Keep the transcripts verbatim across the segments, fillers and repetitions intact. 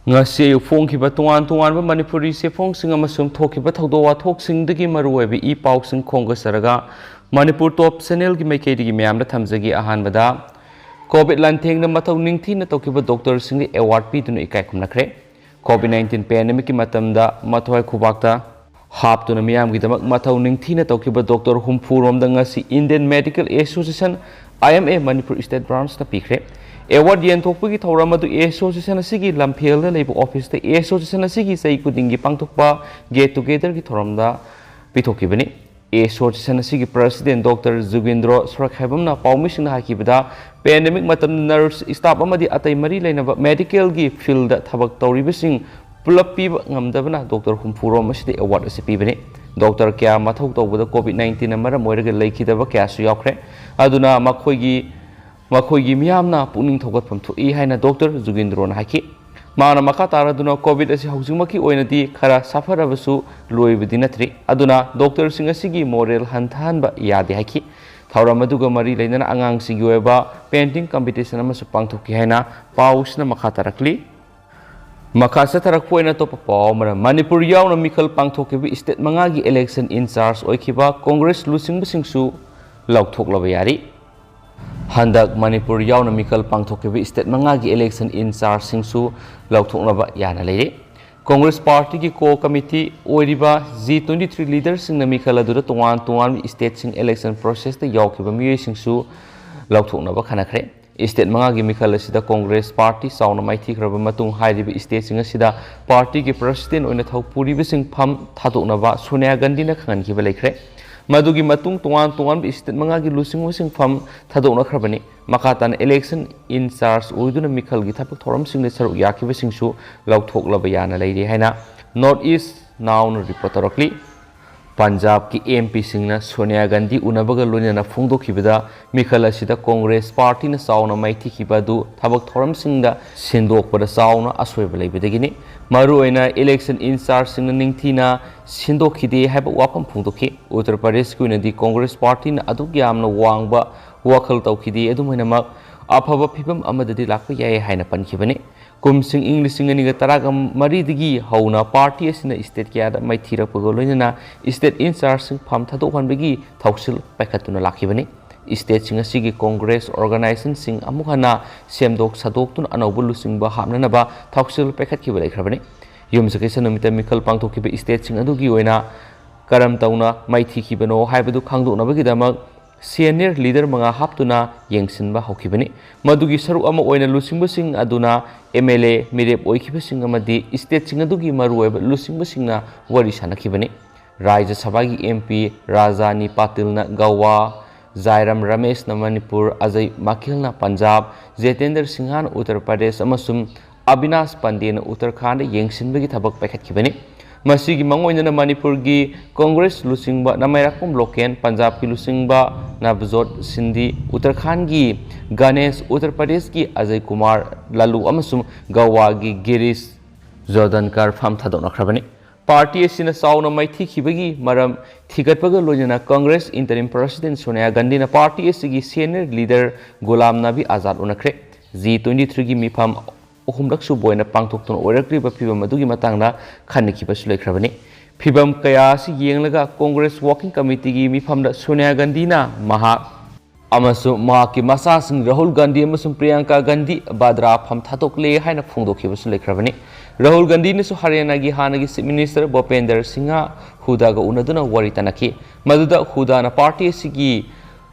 ꯉꯁꯤ ꯑꯌꯨꯛ ꯐꯣꯡꯈꯤꯕ ꯇꯣꯉꯥꯟ ꯇꯣꯉꯥꯟꯕ ꯃꯅꯤꯄꯨꯔꯤ ꯆꯦꯐꯣꯡꯁꯤꯡ ꯑꯃꯁꯨꯡ ꯊꯣꯛꯈꯤꯕ ꯊꯧꯗꯣꯛ ꯋꯥꯊꯣꯛꯁꯤꯡꯗꯒꯤ ꯃꯔꯨꯑꯣꯏꯕ ꯏ ꯄꯥꯎꯁꯤꯡ ꯈꯣꯝꯒꯠꯆꯔꯒ ꯃꯅꯤꯄꯨꯔ ꯇꯣꯞ ꯆꯦꯅꯦꯜꯒꯤ ꯃꯥꯏꯀꯩꯗꯒꯤ ꯃꯌꯥꯝꯗ ꯊꯝꯖꯒꯦ꯫ ꯑꯍꯥꯟꯕꯗ, ꯀꯣꯚꯤꯗ ꯂꯥꯟꯊꯦꯡꯗ ꯃꯊꯧ ꯅꯤꯡꯊꯤꯅ ꯇꯧꯈꯤꯕ ꯗꯣꯛꯇꯔꯁꯤꯡꯗ ꯑꯦꯋꯥꯔꯗ ꯄꯤꯗꯨꯅ ꯏꯀꯥꯏ ꯈꯨꯝꯅꯈ꯭ꯔꯦ꯫ ꯀꯣꯚꯤꯗ ꯅꯥꯏꯟꯇꯤꯟ ꯄꯦꯟꯗꯦꯃꯤꯛꯀꯤ ꯃꯇꯝꯗ ꯃꯊ꯭ꯋꯥꯏ ꯈꯨꯕꯥꯛꯇ ꯍꯥꯞꯇꯨꯅ ꯃꯤꯌꯥꯝꯒꯤꯗꯃꯛ ꯃꯊꯧ ꯅꯤꯡꯊꯤꯅ ꯇꯧꯈꯤꯕ ꯗꯣꯛꯇꯔ ꯍꯨꯝꯐꯨ ꯔꯣꯝꯗ ꯉꯁꯤ Indian Medical Association, I M A, Manipur state ꯕ꯭ꯔꯥꯟꯁꯅ ꯄꯤꯈ꯭ꯔꯦ꯫ ꯑꯦꯋꯥꯔꯗ ꯌꯦꯟꯊꯣꯛꯄꯒꯤ ꯊꯧꯔꯝ ꯑꯗꯨ ꯑꯦꯁꯣꯁꯤꯌꯦꯁꯟ ꯑꯁꯤꯒꯤ ꯂꯝꯐꯦꯜꯗ ꯂꯩꯕ ꯑꯣꯐꯤꯁꯇ ꯑꯦꯁꯣꯁꯤꯌꯦꯁꯟ ꯑꯁꯤꯒꯤ ꯆꯍꯤ ꯈꯨꯗꯤꯡꯒꯤ ꯄꯥꯡꯊꯣꯛꯄ ꯒꯦꯠ ꯇꯨꯒꯦꯗꯔꯒꯤ ꯊꯧꯔꯝꯗ ꯄꯤꯊꯣꯛꯈꯤꯕꯅꯤ꯫ ꯑꯦꯁꯣꯁꯤꯌꯦꯁꯟ ꯑꯁꯤꯒꯤ ꯄ꯭ꯔꯁꯤꯗꯦꯟ ꯗꯣꯛꯇꯔ ꯖꯨꯒꯤꯟꯗ꯭ꯔꯣ ꯁꯣꯔꯛꯈꯥꯏꯕꯝꯅ ꯄꯥꯎꯃꯤꯁꯤꯡꯗ ꯍꯥꯏꯈꯤꯕꯗ, ꯄꯦꯟꯗꯦꯃꯤꯛ ꯃꯇꯝꯗ ꯅꯔꯁ, ꯁ꯭ꯇꯥꯐ ꯑꯃꯗꯤ ꯑꯇꯩ ꯃꯔꯤ ꯂꯩꯅꯕ ꯃꯦꯗꯤꯀꯦꯜꯒꯤ ꯐꯤꯜꯗ ꯊꯕꯛ ꯇꯧꯔꯤꯕꯁꯤꯡ ꯄꯨꯂꯞ ꯄꯤꯕ ꯉꯝꯗꯕꯅ ꯗꯣꯛꯇꯔ ꯍꯨꯝꯐꯨ ꯔꯣꯝ ꯑꯁꯤꯗ ꯑꯦꯋꯥꯔꯗ ꯑꯁꯤ ꯄꯤꯕꯅꯤ꯫ ꯗꯣꯛꯇꯔ ꯀꯌꯥ ꯃꯊꯧ ꯇꯧꯕꯗ ꯀꯣꯚꯤꯗ ꯅꯥꯏꯟꯇꯤꯟꯅ ꯃꯔꯝ ꯑꯣꯏꯔꯒ ꯂꯩꯈꯤꯗꯕ ꯀꯌꯥꯁꯨ ꯌꯥꯎꯈ꯭ꯔꯦ꯫ ꯑꯗꯨꯅ ꯃꯈꯣꯏꯒꯤ, ꯃꯈꯣꯏꯒꯤ ꯃꯤꯌꯥꯝꯅ ꯄꯨꯛꯅꯤꯡ ꯊꯧꯒꯠꯐꯝ ꯊꯣꯛꯏ ꯍꯥꯏꯅ ꯗꯣꯛꯇꯔ ꯖꯨꯒꯤꯟꯗ꯭ꯔꯣꯅ ꯍꯥꯏꯈꯤ꯫ ꯃꯥꯅ ꯃꯈꯥ ꯇꯥꯔꯗꯨꯅ ꯀꯣꯚꯤꯗ ꯑꯁꯤ ꯍꯧꯖꯤꯛꯃꯛꯀꯤ ꯑꯣꯏꯅꯗꯤ ꯈꯔ ꯁꯥꯐꯔꯕꯁꯨ ꯂꯣꯏꯕꯗꯤ ꯅꯠꯇ꯭ꯔꯤ, ꯑꯗꯨꯅ ꯗꯣꯛꯇꯔꯁꯤꯡ ꯑꯁꯤꯒꯤ ꯃꯣꯔꯦꯜ ꯍꯟꯊꯍꯟꯕ ꯌꯥꯗꯦ ꯍꯥꯏꯈꯤ꯫ ꯊꯧꯔꯝ ꯑꯗꯨꯒ ꯃꯔꯤ ꯂꯩꯅꯅ ꯑꯉꯥꯡꯁꯤꯡꯒꯤ ꯑꯣꯏꯕ ꯄꯦꯟꯇꯤꯡ ꯀꯝꯄꯤꯇꯤꯁꯟ ꯑꯃꯁꯨ ꯄꯥꯡꯊꯣꯛꯈꯤ ꯍꯥꯏꯅ ꯄꯥꯎꯁꯤꯅ ꯃꯈꯥ ꯇꯥꯔꯛꯂꯤ꯫ ꯃꯈꯥ ꯆꯠꯊꯔꯛꯄ ꯑꯣꯏꯅ ꯑꯇꯣꯞꯄ ꯄꯥꯎ ꯑꯃꯅ, ꯃꯅꯤꯄꯨꯔ ꯌꯥꯎꯅ ꯃꯤꯈꯜ ꯄꯥꯡꯊꯣꯛꯈꯤꯕ ꯏꯁꯇꯦꯠ ꯃꯉꯥꯒꯤ ꯏꯂꯦꯛꯁꯟ ꯏꯟꯆꯥꯔꯖ ꯑꯣꯏꯈꯤꯕ ꯀꯣꯡꯒ꯭ꯔꯦꯁ ꯂꯨꯆꯤꯡꯕꯁꯤꯡꯁꯨ ꯂꯧꯊꯣꯛꯂꯕ ꯌꯥꯔꯤ꯫ ꯍꯟꯗꯛ ꯃꯅꯤꯄꯨꯔ ꯌꯥꯎꯅ ꯃꯤꯈꯜ ꯄꯥꯡꯊꯣꯛꯈꯤꯕ ꯏꯁꯇꯦꯠ ꯃꯉꯥꯒꯤ ꯏꯂꯦꯛꯁꯟ ꯏꯟꯆꯥꯔꯖꯁꯤꯡꯁꯨ ꯂꯧꯊꯣꯛꯅꯕ ꯌꯥꯅ ꯂꯩꯔꯦ꯫ ꯀꯣꯡꯒ꯭ꯔꯦꯁ ꯄꯥꯔꯇꯤꯒꯤ ꯀꯣꯔ ꯀꯃꯤꯇꯤ ꯑꯣꯏꯔꯤꯕ G twenty three ꯂꯤꯗꯔꯁꯤꯡꯅ ꯃꯤꯈꯜ ꯑꯗꯨꯗ ꯇꯣꯉꯥꯟ ꯇꯣꯉꯥꯟꯕ ꯏꯁꯇꯦꯠꯁꯤꯡ ꯏꯂꯦꯛꯁꯟ ꯄ꯭ꯔꯣꯁꯦꯁꯇ ꯌꯥꯎꯈꯤꯕ ꯃꯤꯑꯣꯏꯁꯤꯡꯁꯨ ꯂꯧꯊꯣꯛꯅꯕ ꯈꯟꯅꯈ꯭ꯔꯦ꯫ ꯏꯁꯇꯦꯠ ꯃꯉꯥꯒꯤ ꯃꯤꯈꯜ ꯑꯁꯤꯗ ꯀꯣꯡꯒ꯭ꯔꯦꯁ ꯄꯥꯔꯇꯤ ꯆꯥꯎꯅ ꯃꯥꯏꯊꯤꯈ꯭ꯔꯕ ꯃꯇꯨꯡ, ꯍꯥꯏꯔꯤꯕ ꯏꯁꯇꯦꯠꯁꯤꯡ ꯑꯁꯤꯗ ꯄꯥꯔꯇꯤꯒꯤ ꯄ꯭ꯔꯁꯤꯗꯦꯟ ꯑꯣꯏꯅ ꯊꯧ ꯄꯨꯔꯤꯕꯁꯤꯡ ꯐꯝ ꯊꯥꯗꯣꯛꯅꯕ ꯁꯣꯅꯤꯌꯥ ꯒꯥꯟꯙꯤꯅ ꯈꯪꯍꯟꯈꯤꯕ ꯂꯩꯈ꯭ꯔꯦ꯫ ꯃꯗꯨꯒꯤ ꯃꯇꯨꯡ ꯇꯣꯉꯥꯟ ꯇꯣꯉꯥꯟꯕ ꯏꯁꯇꯦꯠ ꯃꯉꯥꯒꯤ ꯂꯨꯆꯤꯡꯕꯁꯤꯡ ꯐꯝ ꯊꯥꯗꯣꯛꯅꯈ꯭ꯔꯕꯅꯤ꯫ ꯃꯈꯥ ꯇꯥꯅ ꯏꯂꯦꯛꯁꯟ ꯏꯟꯆꯥꯔꯖ ꯑꯣꯏꯗꯨꯅ ꯃꯤꯈꯜꯒꯤ ꯊꯕꯛ ꯊꯧꯔꯝꯁꯤꯡꯗ ꯁꯔꯨꯛ ꯌꯥꯈꯤꯕꯁꯤꯡꯁꯨ ꯂꯧꯊꯣꯛꯂꯕ ꯌꯥꯅ ꯂꯩꯔꯤ ꯍꯥꯏꯅ North East Now ꯅ ꯔꯤꯄꯣꯔꯠ ꯇꯧꯔꯛꯂꯤ꯫ ꯄꯟꯖꯥꯕꯀꯤ M P ꯁꯤꯡꯅ ꯁꯣꯅꯤꯌꯥ ꯒꯥꯟꯙꯤ ꯎꯅꯕꯒ ꯂꯣꯏꯅꯅ ꯐꯣꯡꯗꯣꯛꯈꯤꯕꯗ, ꯃꯤꯈꯜ ꯑꯁꯤꯗ ꯀꯣꯡꯒ꯭ꯔꯦꯁ ꯄꯥꯔꯇꯤꯅ ꯆꯥꯎꯅ ꯃꯥꯏꯊꯤꯈꯤꯕ ꯑꯗꯨ ꯊꯕꯛ ꯊꯧꯔꯝꯁꯤꯡꯗ ꯁꯤꯟꯗꯣꯛꯄꯗ ꯆꯥꯎꯅ ꯑꯁꯣꯏꯕ ꯂꯩꯕꯗꯒꯤꯅꯤ꯫ ꯃꯔꯨꯑꯣꯏꯅ ꯏꯂꯦꯛꯁꯟ ꯏꯟꯆꯥꯔꯖꯁꯤꯡꯅ ꯅꯤꯡꯊꯤꯅ ꯁꯤꯟꯗꯣꯛꯈꯤꯗꯦ ꯍꯥꯏꯕ ꯋꯥꯐꯝ ꯐꯣꯡꯗꯣꯛꯈꯤ꯫ ꯎꯠꯇꯔ ꯄ꯭ꯔꯗꯦꯁꯀꯤ ꯑꯣꯏꯅꯗꯤ ꯀꯣꯡꯒ꯭ꯔꯦꯁ ꯄꯥꯔꯇꯤꯅ ꯑꯗꯨꯛ ꯌꯥꯝꯅ ꯋꯥꯡꯕ ꯋꯥꯈꯜ ꯇꯧꯈꯤꯗꯦ, ꯑꯗꯨꯝ ꯑꯣꯏꯅꯃꯛ ꯑꯐꯕ ꯐꯤꯕꯝ ꯑꯃꯗꯗꯤ ꯂꯥꯛꯄ ꯌꯥꯏ ꯍꯥꯏꯅ ꯄꯟꯈꯤꯕꯅꯤ꯫ ꯀꯨꯝꯁꯤꯡ ꯏꯪ ꯂꯤꯁꯤꯡ ꯑꯅꯤꯒ ꯇꯔꯥꯒ ꯃꯔꯤꯗꯒꯤ ꯍꯧꯅ ꯄꯥꯔꯇꯤ ꯑꯁꯤꯅ ꯁ꯭ꯇꯦꯠ ꯀꯌꯥꯗ ꯃꯥꯏꯊꯤꯔꯛꯄꯒ ꯂꯣꯏꯅꯅ ꯁ꯭ꯇꯦꯠ ꯏꯟꯆꯥꯔꯖꯁꯤꯡ ꯐꯝ ꯊꯥꯗꯣꯛꯍꯟꯕꯒꯤ ꯊꯧꯁꯤꯜ ꯄꯥꯏꯈꯠꯇꯨꯅ ꯂꯥꯛꯈꯤꯕꯅꯤ꯫ ꯁ꯭ꯇꯦꯠꯁꯤꯡ ꯑꯁꯤꯒꯤ ꯀꯣꯡꯒ꯭ꯔꯦꯁ ꯑꯣꯔꯒꯅꯥꯏꯖꯦꯁꯟꯁꯤꯡ ꯑꯃꯨꯛ ꯍꯟꯅ ꯁꯦꯝꯗꯣꯛ ꯁꯥꯗꯣꯛꯇꯨꯅ ꯑꯅꯧꯕ ꯂꯨꯆꯤꯡꯕ ꯍꯥꯞꯅꯅꯕ ꯊꯧꯁꯤꯜ ꯄꯥꯏꯈꯠꯈꯤꯕ ꯂꯩꯈ꯭ꯔꯕꯅꯤ꯫ ꯌꯨꯝꯁꯀꯩꯁ ꯅꯨꯃꯤꯠꯇ ꯃꯤꯈꯜ ꯄꯥꯡꯊꯣꯛꯈꯤꯕ ꯁ꯭ꯇꯦꯠꯁꯤꯡ ꯑꯗꯨꯒꯤ ꯑꯣꯏꯅ ꯀꯔꯝ ꯇꯧꯅ ꯃꯥꯏꯊꯤꯈꯤꯕꯅꯣ ꯍꯥꯏꯕꯗꯨ ꯈꯪꯗꯣꯛꯅꯕꯒꯤꯗꯃꯛ ꯁꯦꯅꯤꯌꯔ ꯂꯤꯗꯔ ꯃꯉꯥ ꯍꯥꯞꯇꯨꯅ ꯌꯦꯡꯁꯤꯟꯕ ꯍꯧꯈꯤꯕꯅꯤ꯫ ꯃꯗꯨꯒꯤ ꯁꯔꯨꯛ ꯑꯃ ꯑꯣꯏꯅ ꯂꯨꯆꯤꯡꯕꯁꯤꯡ ꯑꯗꯨꯅ ꯑꯦꯝ ꯑꯦꯜ ꯑꯦ, ꯃꯤꯔꯦꯞ ꯑꯣꯏꯈꯤꯕꯁꯤꯡ ꯑꯃꯗꯤ ꯁ꯭ꯇꯦꯠꯁꯤꯡ ꯑꯗꯨꯒꯤ ꯃꯔꯨꯑꯣꯏꯕ ꯂꯨꯆꯤꯡꯕꯁꯤꯡꯅ ꯋꯥꯔꯤ ꯁꯥꯅꯈꯤꯕꯅꯤ꯫ ꯔꯥꯖ꯭ꯌ ꯁꯚꯥꯒꯤ ꯑꯦꯝ ꯄꯤ ꯔꯥꯖꯥꯅꯤ ꯄꯥꯇꯤꯜꯅ ꯒꯋꯥ, ꯖꯥꯏꯔꯥꯝ ꯔꯃꯦꯁꯅ ꯃꯅꯤꯄꯨꯔ, ꯑꯖꯌ ꯃꯥꯈꯦꯜꯅ ꯄꯟꯖꯥꯕ, ꯖꯦꯇꯦꯟꯗ꯭ꯔ ꯁꯤꯡꯍꯅ ꯎꯠꯇꯔ ꯄ꯭ꯔꯗꯦꯁ ꯑꯃꯁꯨꯡ ꯑꯕꯤꯅꯥꯁ ꯄꯥꯟꯗꯦꯅ ꯎꯠꯇꯔꯈꯥꯟꯗ ꯌꯦꯡꯁꯤꯟꯕꯒꯤ ꯊꯕꯛ ꯄꯥꯏꯈꯠꯈꯤꯕꯅꯤ꯫ ꯃꯁꯤꯒꯤ ꯃꯥꯡꯑꯣꯏꯅꯅ ꯃꯅꯤꯄꯨꯔꯒꯤ ꯀꯣꯡꯒ꯭ꯔꯦꯁ ꯂꯨꯆꯤꯡꯕ ꯅꯃꯥꯏꯔꯥꯛꯄꯝ ꯂꯣꯀꯦꯟ, ꯄꯟꯖꯥꯕꯀꯤ ꯂꯨꯆꯤꯡꯕ ꯅꯕꯖꯣꯠ ꯁꯤꯟꯗꯤ, ꯎꯠꯇꯔꯈꯥꯟꯒꯤ ꯒꯅꯦꯁ, ꯎꯠꯇꯔ ꯄ꯭ꯔꯗꯦꯁꯀꯤ ꯑꯖꯌ ꯀꯨꯃꯥꯔ ꯂꯥꯂꯨ ꯑꯃꯁꯨꯡ ꯒꯋꯥꯒꯤ ꯒꯤꯔꯤꯁ ꯖꯣꯔꯗꯟꯀꯔ ꯐꯝ ꯊꯥꯗꯣꯛꯅꯈ꯭ꯔꯕꯅꯤ꯫ ꯄꯥꯔꯇꯤ ꯑꯁꯤꯅ ꯆꯥꯎꯅ ꯃꯥꯏꯊꯤꯈꯤꯕꯒꯤ ꯃꯔꯝ ꯊꯤꯒꯠꯄꯒ ꯂꯣꯏꯅꯅ ꯀꯪꯒ꯭ꯔꯦꯁ ꯏꯟꯇꯔꯤꯝ ꯄ꯭ꯔꯁꯤꯗꯦꯟꯠ ꯁꯣꯅꯤꯌꯥ ꯒꯥꯟꯙꯤꯅ ꯄꯥꯔꯇꯤ ꯑꯁꯤꯒꯤ ꯁꯦꯅꯤꯌꯔ ꯂꯤꯗꯔ ꯒꯨꯂꯥꯝ ꯅꯕꯤ ꯑꯖꯥꯗ ꯎꯅꯈ꯭ꯔꯦ꯫ ꯖꯤ ꯇ꯭ꯋꯦꯟꯇꯤ ꯊ꯭ꯔꯤꯒꯤ ꯃꯤꯐꯝ ꯑꯍꯨꯝꯂꯛ ꯁꯨꯕ ꯑꯣꯏꯅ ꯄꯥꯡꯊꯣꯛꯇꯨꯅ ꯑꯣꯏꯔꯛꯂꯤꯕ ꯐꯤꯚꯝ ꯑꯗꯨꯒꯤ ꯃꯇꯥꯡꯗ ꯈꯟꯅꯈꯤꯕꯁꯨ ꯂꯩꯈ꯭ꯔꯕꯅꯤ꯫ ꯐꯤꯚꯝ ꯀꯌꯥ ꯑꯁꯤ ꯌꯦꯡꯂꯒ ꯀꯪꯒ꯭ꯔꯦꯁ ꯋꯥꯔꯀꯤꯡ ꯀꯃꯤꯇꯤꯒꯤ ꯃꯤꯐꯝꯗ ꯁꯣꯅꯤꯌꯥ ꯒꯥꯟꯙꯤꯅ ꯃꯍꯥꯛ ꯑꯃꯁꯨꯡ ꯃꯍꯥꯛꯀꯤ ꯃꯆꯥꯁꯤꯡ ꯔꯥꯍꯨꯜ ꯒꯥꯟꯙꯤ ꯑꯃꯁꯨꯡ ꯄ꯭ꯔꯤꯌꯥꯡꯀꯥ ꯒꯥꯟꯙꯤ ꯚꯥꯗ꯭ꯔꯥ ꯐꯝ ꯊꯥꯗꯣꯛꯂꯦ ꯍꯥꯏꯅ ꯐꯣꯡꯗꯣꯛꯈꯤꯕꯁꯨ ꯂꯩꯈ꯭ꯔꯕꯅꯤ꯫ ꯔꯥꯍꯨꯜ ꯒꯥꯟꯙꯤꯅꯁꯨ ꯍꯔꯤꯌꯥꯅꯥꯒꯤ ꯍꯥꯟꯅꯒꯤ ꯆꯤꯐ ꯃꯤꯅꯤꯁꯇꯔ ꯚꯨꯄꯦꯟꯗ꯭ꯔ ꯁꯤꯡꯍ ꯍꯨꯗꯥꯒ ꯎꯅꯗꯨꯅ ꯋꯥꯔꯤ ꯇꯥꯅꯈꯤ꯫ ꯃꯗꯨꯗ ꯍꯨꯗꯥꯅ ꯄꯥꯔꯇꯤ ꯑꯁꯤꯒꯤ